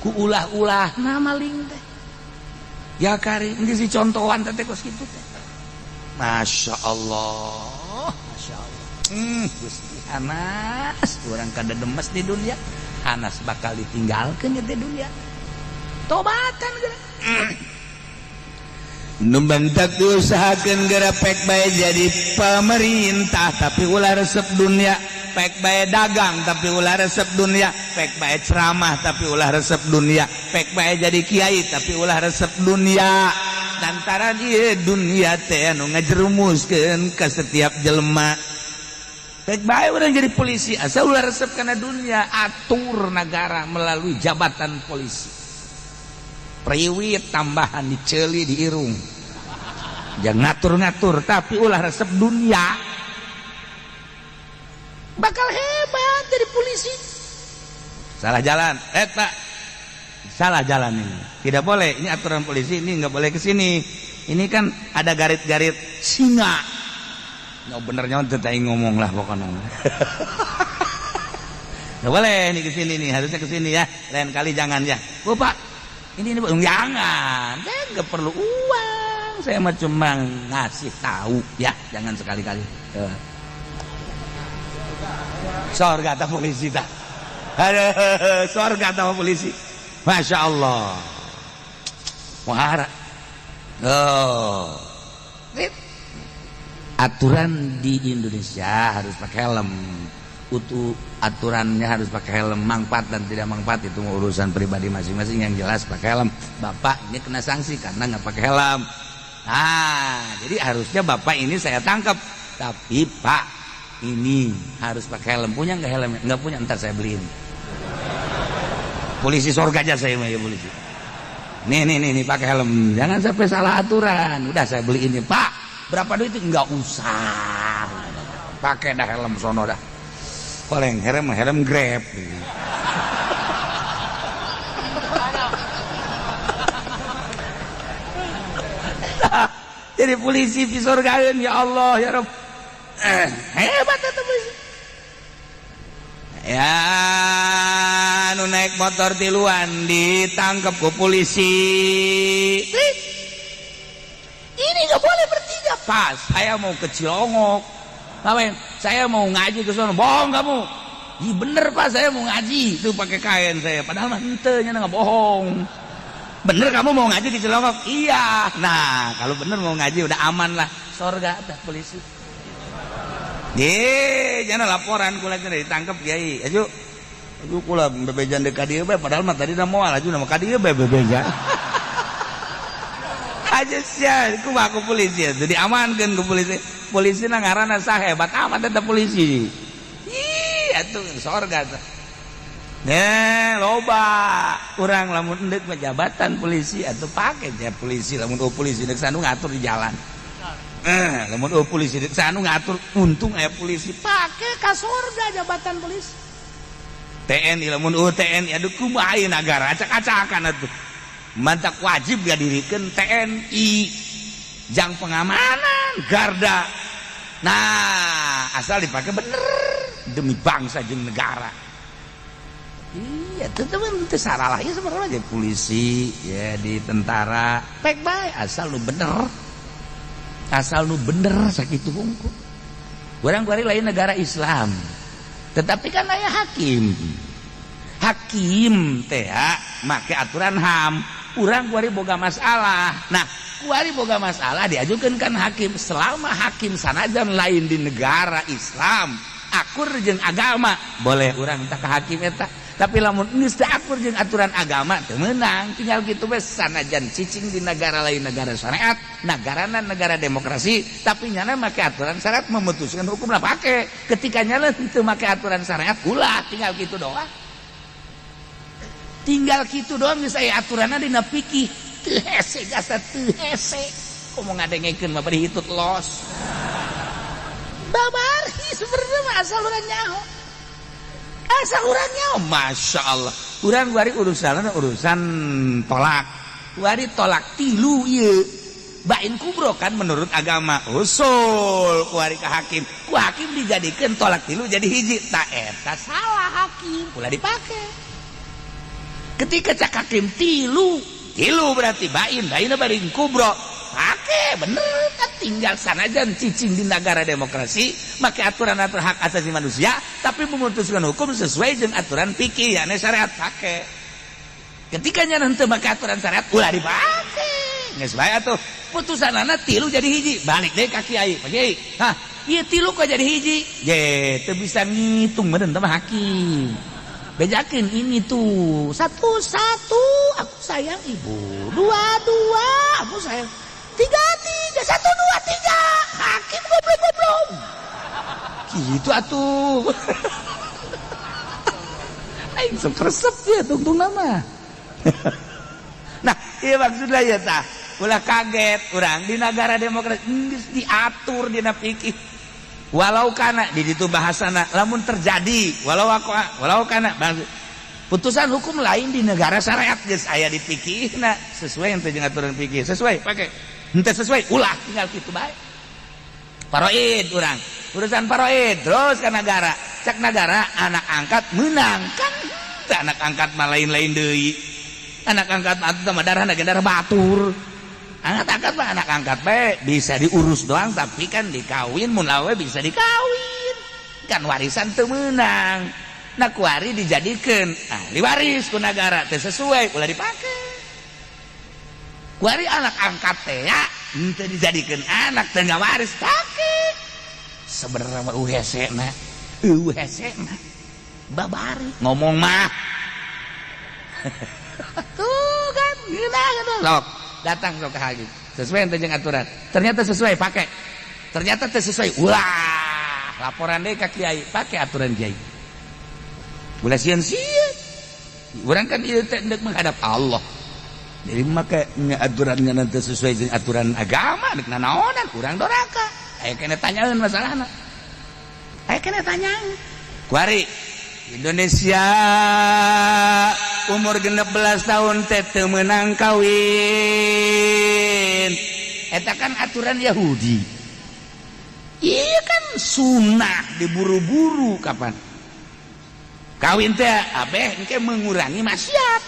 ku ulah-ulah na maling teh ya kari geus dicontohan teh kos kitu teh. Masya Allah, Masya Allah. Gusti Hanas urang kada demes di dunia, Hanas bakal ditinggalkeun di dunia. Tobatan geura. Nu bentak diusahakeun geura pek bae jadi pemerintah tapi ulah resep dunia, pek bae dagang tapi ulah resep dunia, pek bae ceramah tapi ulah resep dunia, pek bae jadi kiai tapi ulah resep dunia. Lantaran ieu dunia teh anu ngajerumuskeun ka setiap jelema. Pek bae urang jadi polisi asa ulah resep kana dunia, atur negara melalui jabatan polisi. Priwit tambahan diceli di irung. Jangan ngatur-ngatur, tapi ulah resep dunia. Bakal hebat jadi polisi. Salah jalan, Pak. Salah jalan ini. Tidak boleh. Ini aturan polisi, ini nggak boleh ke sini. Ini kan ada garit-garit singa. Ya benernya teu ngomong lah pokoknya. Nggak boleh ini ke sini nih, harusnya ke sini ya. Lain kali jangan ya. Oh, Pak, ini jangan. Saya nggak perlu uang. Saya mah cuma ngasih tahu ya, jangan sekali-kali. Sorga atau polisi tak? Aduh, sorga atau polisi. Masya Allah. Muhara. Oh. Aturan di Indonesia harus pakai helm. Utuh aturannya harus pakai helm, manfaat dan tidak manfaat itu urusan pribadi masing-masing. Yang jelas pakai helm. Bapak ini kena sanksi karena nggak pakai helm. Nah, jadi harusnya bapak ini saya tangkap. Tapi Pak, ini harus pakai helm. Punya nggak helm? Nggak punya, ntar saya beliin. Polisi sorga aja saya mah ya polisi. Nih nih nih, nih pakai helm. Jangan sampai salah aturan. Udah saya beliin nih, Pak. Berapa duit itu? Nggak usah. Pakai dah helm sono dah. Koleng helm helm Grab. Jadi polisi di surgaeun ya Allah ya Rabb. Hebat itu polisi. Ya nu naik motor tiluan ditangkap ku polisi. Ini nggak boleh bertiga. Pas saya mau ke Cilongok. Ngapain? Saya mau ngaji ke sana. Bohong kamu. Ih bener Pak, saya mau ngaji. Itu pakai kain saya. Padahal mah henteu nya nggak bohong. Bener kamu mau ngaji di Cilongok? Iya. Nah, kalau bener mau ngaji udah aman lah. Sorga dah polisi. Ye, jangan laporan kula cenah ditangkap kiai. Aju. Aju kula bebejan deuk ka dieu bae padahal mah tadi da moal aju nama ka dieu bae bebeja. Aja sia, kumaha ku polisi atuh diamankeun ku polisi. Polisi na ngaranna sah hebat amat eta polisi. Ih, atuh sorga tuh. Nih, loba urang lamun endek mah jabatan polisi atuh pake ja polisi lamun eueuh polisi deuk sanu ngatur di jalan. Lamun eueuh polisi deuk sanu ngatur, untung aya polisi pake ka sorga jabatan polisi. TNI lamun eueuh TNI aduh kumaha ieu nagara acak-acakan atuh. Mantak wajib ngadirikeun TNI jang pengamanan garda. Nah, asal dipakai bener demi bangsa jeung negara. Iya, teman itu salah ya sebenarnya jadi polisi, ya di tentara, pek bae asal lu bener. Asal lu bener sakitu hungkul. Urang kuari lain negara Islam. Tetapi kan aya hakim. Hakim teh make aturan HAM. Urang kuari boga masalah. Nah, kuari boga masalah diajukan kan hakim. Selama hakim sanajan lain di negara Islam, akur jeung agama, boleh urang tak ke hakim eta. Tapi lamun geus teu akur jeung aturan agama teu meunang, tinggal kitu we sanajan cicing di negara lain negara syariat, negarana negara demokrasi, tapi nyana make aturan syariat memutuskan hukum lah pake. Ketika nyana teu make aturan syariat ulah, tinggal kitu doang. Tinggal kitu doang geus aya aturanna dina fikih. Teu hese jasa teu hese. Komo ngadengekeun mah bari hitut los. Babari sebenarnya mah asal urang nyaho. Asal urang nyaho, Masya Allah. Urang kuari urusan urusan tolak. Kuari tolak tilu ieu. Bain kubro kan menurut agama usul kuari ke hakim. Ku hakim dijadikeun tolak tilu jadi hiji. Ta eta salah hakim, ulah dipake. Ketika cak hakim tilu, tilu berarti bain, bain bain kubro. Pake bener kan tinggal sanajan cicing di negara demokrasi make aturan-aturan hak asasi manusia tapi memutuskan hukum sesuai dengan aturan fikih yakni syariat pake. Ketika nya henteu make aturan syariat ulah dipake. Geus bae atuh putusanana tilu jadi hiji, balik deui ka kiai. Pak Kiai, hah, ieu tilu kok jadi hiji? Ye, teu bisa ngitung meureun teh mah hakim. Bejakeun ini tuh satu satu aku sayang ibu, dua dua aku sayang, tiga tiga, satu dua tiga, hakim goblok goblok gitu atuh. Aing sok resep ya tungtung nama. Nah, iya maksudnya ya tah. Ulah kaget urang di negara demokrasi geus diatur dina fikih. Walau kana di ditu bahasana lamun terjadi walau waqa'a walau kana putusan hukum lain di negara syariat geus aya di fikihna sesuai yang teu jeung aturan fikih sesuai pake henteu sesuai ulah tinggal kitu bae. Faraid urang urusan faraid terus ka nagara cak nagara anak angkat menang kan teu anak angkat mah lain-lain deui anak angkat mah atuh mah darahna ge darah batur anak angkat mah anak angkat bae bisa diurus doang tapi kan dikawin mun awewe bisa dikawin kan warisan teu meunang. Nah kuari dijadikeun ahli waris ku nagara teu sesuai ulah dipake. Kuari anak angkat teh ya henteu dijadikeun anak teu ngawaris pake. Sebenarnya mah hese-na, eueuh hese-na. Babari ngomong mah. Tuh kan geunah geunah. Sok datang sok ka hakim. Sesuai teu jeung aturan. Ternyata sesuai pake. Ternyata teu sesuai ulah. Laporan deui ka kiai, pake aturan kiai. Ulah sieun-sieun. Urang kan ieu teh hendak menghadap Allah. Jadi make nya aturannya nanti sesuai jeung aturan agama deuk nanaonan urang doraka. Aya keneh tanyaeun masalahna. Aya keneh tanyaeun. Kuari Indonesia umur 16 tahun teh teu meunang kawin. Eta kan aturan Yahudi. Iya kan sunnah diburu-buru kapan? Kawin teh abeh engke mengurangi maksiat.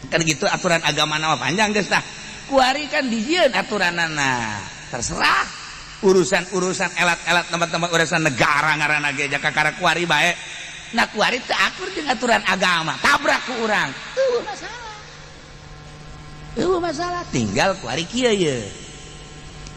Kan gitu aturan agama nama panjang geus tah. Kuari kan dijieun aturanana. Terserah urusan-urusan elat-elat tempat-tempat urusan negara ngaranna ge jaka kakara kuari bae. Nah kuari teu akur jeung aturan agama, tabrak ku urang. Eueuh masalah. Eueuh masalah, tinggal kuari kieu ye.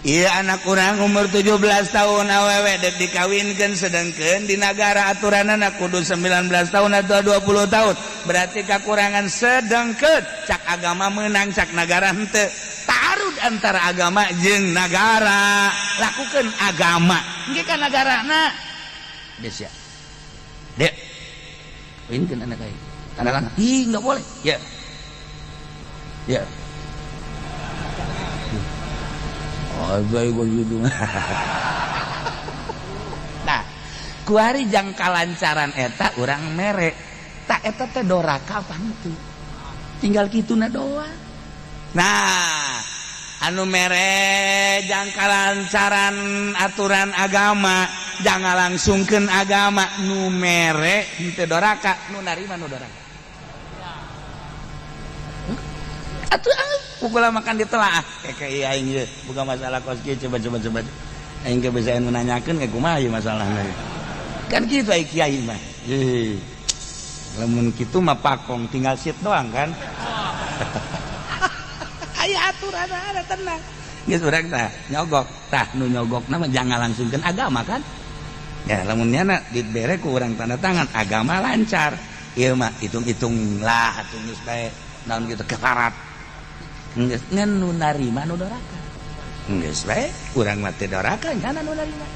Iya anak urang umur 17 tahun awewe dek dikawinkeun sedangkeun di nagara aturanana kudu 19 tahun atau 20 tahun berarti kekurangan sedangkeun cak agama menang cak nagara henteu tarud antara agama jeung nagara lakukeun agama engke ka nagarana geus ya dek kawinkeun anak aing tanda tangan ih enggak boleh ya ya. Nah, kuari jang kalancaran eta urang mere. Tak eta teh doraka apa henteu? Tinggal kituna doang. Nah, anu mere jang kalancaran aturan agama, jangan langsungkeun agama nu mere henteu doraka, nu narima nu doraka. Atuh pukul makan ditelaah kayak aing ieu buka masalah kos kieu coba coba coba aing ge bisa anu nanyakeun ka kumaha ieu masalahna kan kitu ai kiai mah heuh lamun kitu mah pakong tinggal sit doang kan aya aturan ada tenang geus urang tah nyogok tah nu nyogokna mah jangan langsungkeun agama kan ya lamun nyana dibere ku urang tanda tangan agama lancar ieu mah hitung-hitung lah atuh geus bae naon kitu kefarat geus ngan nu narima nu doraka geus bae urang mah teu doraka nyana nu narima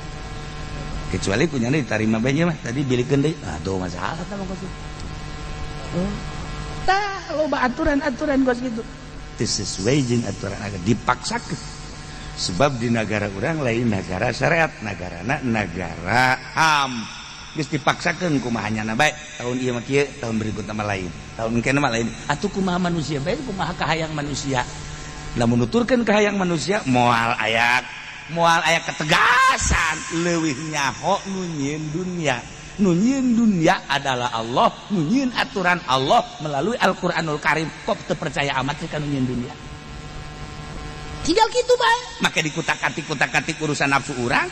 kecuali kunyana ditarima bae nya mah tadi bilikeun deui aduh masalah tah mah kos oh tah loba aturan-aturan kos kitu teu sesuai jeung aturan agama dipaksakeun sebab di nagara urang lain nagara syariat nagarana nagara HAM geus dipaksakeun kumaha nyana bae tahun ieu mah kieu tahun berikutna mah lain tahun engke mah lain atuh kumaha manusia bae kumaha kahayang manusia lamun nuturkeun kahayang manusia moal aya ketegasan leuwih nyaho nu nyieun dunya nu nyieun dunya adalah Allah nu nyieun aturan Allah melalui Al-Qur'anul Karim kok teu percaya amat sih ka nu nyieun dunya tinggal kitu bae make dikutak-katik urusan nafsu urang.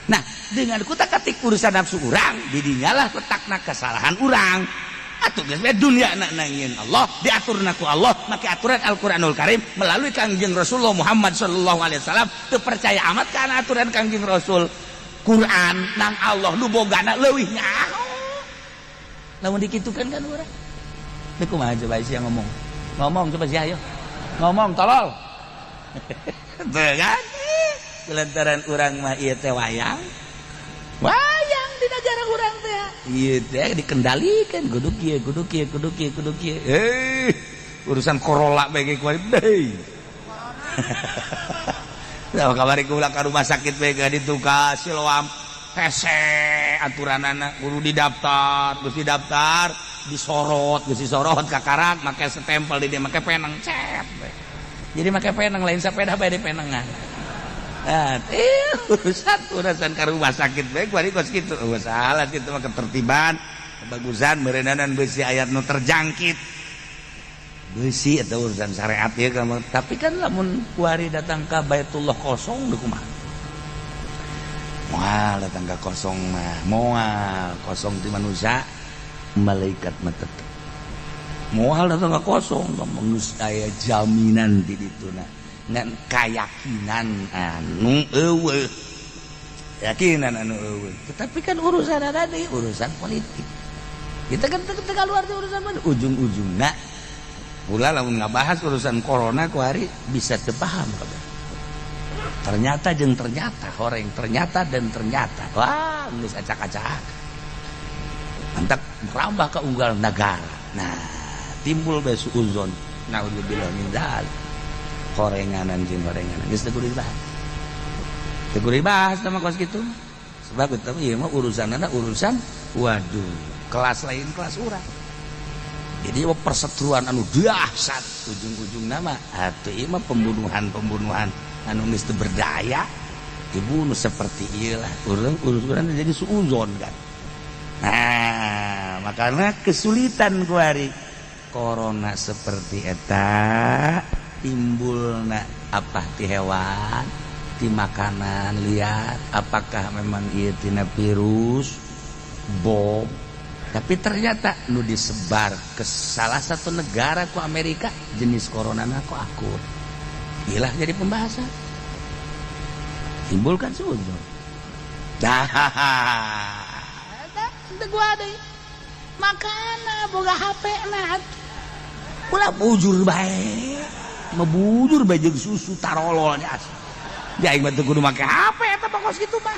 Nah, dengan kutak-katik urusan nafsu urang, didinyalah letakna kesalahan urang. Atuh geus bae dunya na nangieun Allah, diaturna ku Allah, make aturan Al-Qur'anul Karim melalui Kangjeng Rasulullah Muhammad sallallahu alaihi wasallam. Teu percaya amat kana aturan Kangjeng Rasul. Quran nang Allah nu bogana leuwih nyaho. Lamun dikitukeun kan urang. Teu kumaha coba sia ngomong. Ngomong coba sia ayo. Ngomong tolol. Tuh kan? Lantaran urang mah ieu teh wayang. Wayang di negara urang teh. Ieu teh dikendalikan kudu kieu kudu kieu kudu kieu kudu kieu. Urusan Corolla bae ge kuari deui. Nah, kamari kula ka rumah sakit we ka ditu ka Siloam, hese aturanana, kudu didaftar, geus didaftar, disorot, geus disorot kakarak make stempel di dia, make penang cet we. Jadi make penang, lain sepeda bae di penengan. Nah, urusan urusan ka rumah sakit bae kuari kos kitu. Oh, salah kitu mah ketertiban, kebagusan meureunanan besi ayat nu terjangkit. Besi atau urusan syariat ya kamu. Tapi kan lamun kuari datang ke Baitullah kosong deui kumaha? Moal datang ke kosong mah, moal kosong di manusia, malaikat mah tetep. Moal datang ke kosong, geus aya jaminan di dituna. Ngan kayakinan anu eueuh. Keyakinan anu eueuh. Tetapi kan urusan ada deui, urusan politik. Kita kan teu keluar di urusan mana ujung-ujungna. Pula lamun ngabahas urusan corona kuari bisa teu paham kabeh. Ternyata jeung ternyata, horeng ternyata dan ternyata. Wah, geus acak-acak. Mantak merambah ke unggal negara. Nah, timbul bae suuzon. Naudzubillah min dzalik. Horenganan jeung horenganan geus teu kudu dibahas. Teu kudu dibahas sama kos kitu. Sebab eta ieu mah urusanana urusan waduh, kelas lain kelas urang. Jadi perseteruan anu dahsyat ujung-ujung nama atuh ieu mah pembunuhan-pembunuhan anu geus teu berdaya dibunuh seperti ieu lah. Urang urusan jadi suuzon kan. Nah, makanya kesulitan kuari corona seperti eta timbulna apa ti hewan, ti makanan liar, apakah memang ieu tina virus bom. Tapi ternyata nu disebar ke salah satu negara ku Amerika jenis corona ku akur. Ilah jadi pembahasan. Timbulkan suuzon. Dah, gua deui. Makana boga HP na. Ulah bujur bae. Mabujur bae jeung susu tarolol nya asli. Ya aing mah teu kudu make HP eta mah kos kitu mah.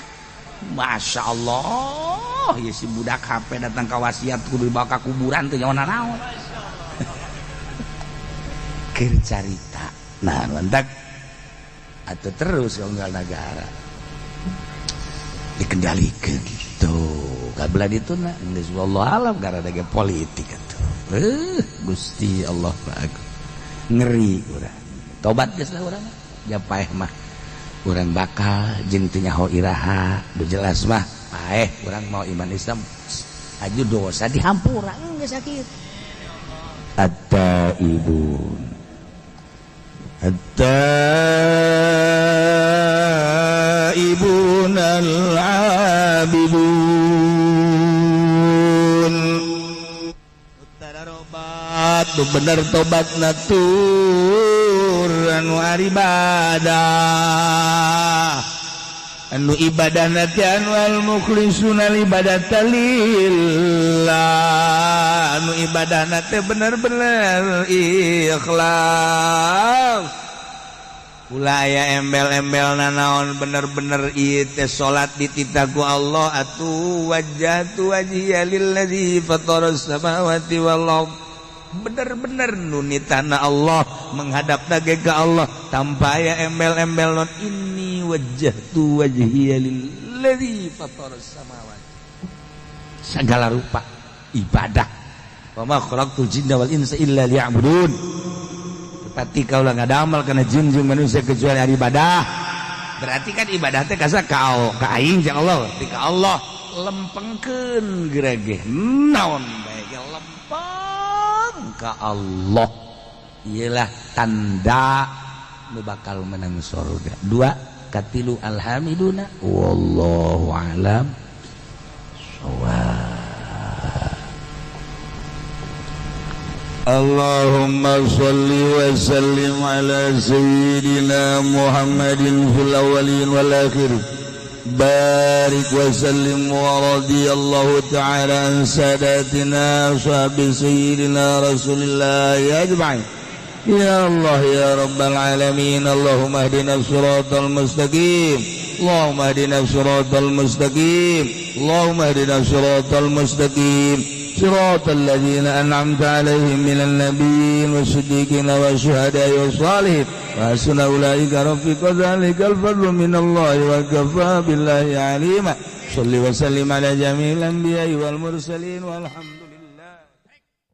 Masya Allah, ya si budak HP datang ke wasiat kudu dibawa ka kuburan teu nyawa nanaon. Keur carita. Nah, lantak atau terus unggal negara dikendalikan gitu. Kabelah ditu na geus wallahu alam gara ge politik atuh. Gusti Allah Agung. Ngeri urang. Tobat geus lah urang mah. Ja paeh mah urang bakal jeung teu nyaho iraha, nu jelas mah paeh urang mau iman Islam aju dosa dihampura geus sakit. At-taibun. At-taibun al-abidun. Utara robat nu bener tobat natur anu ibadah anu ibadah nanti anu al mukhlisuna ibadata lillah anu ibadah nanti bener-bener ikhlas. Ulah aya embel-embel nanaon, bener-bener ieu teh salat dititah ku Allah atuh wajjahtu wajhiya lillazi fataras samawati wal ard. Bener-bener nu nitahna Allah menghadap ge ka Allah tanpa aya embel-embel non inni wajjahtu wajhiya lillazi fataras samawati. Segala rupa ibadah. Wa ma khalaqtul jinna wal insa illa liya'budun. Tetapi kaulah ngadamel kana jin jeung manusia kecuali ari ibadah. Berarti kan ibadah teh kasa ka ka aing jeung Allah, ti ka Allah lempengkeun gerege naon bae ge lempeng ka Allah. Iyalah tanda nu bakal menang surga. Dua katilu alhamiduna wallahu alam shawab. Allahumma salli wa sallim ala sayyidina Muhammadin fil awwalin wal akhirin. Barik wa sallim wa radiyallahu ta'ala an sadatina sahabi sayyidina Rasulillah ajma'in. Ya Allah ya Rabbal alamin. Allahumma ihdina siratal mustaqim. Allahumma ihdina siratal mustaqim. Allahumma ihdina siratal mustaqim. صراط الذين أنعمت عليهم من النبيين والصديقين والشهداء والصالحين وحسن أولئك رفيقا ذلك الفضل من الله وكفى بالله عليما. صل وسلم على جميع الأنبياء والمرسلين والحمد.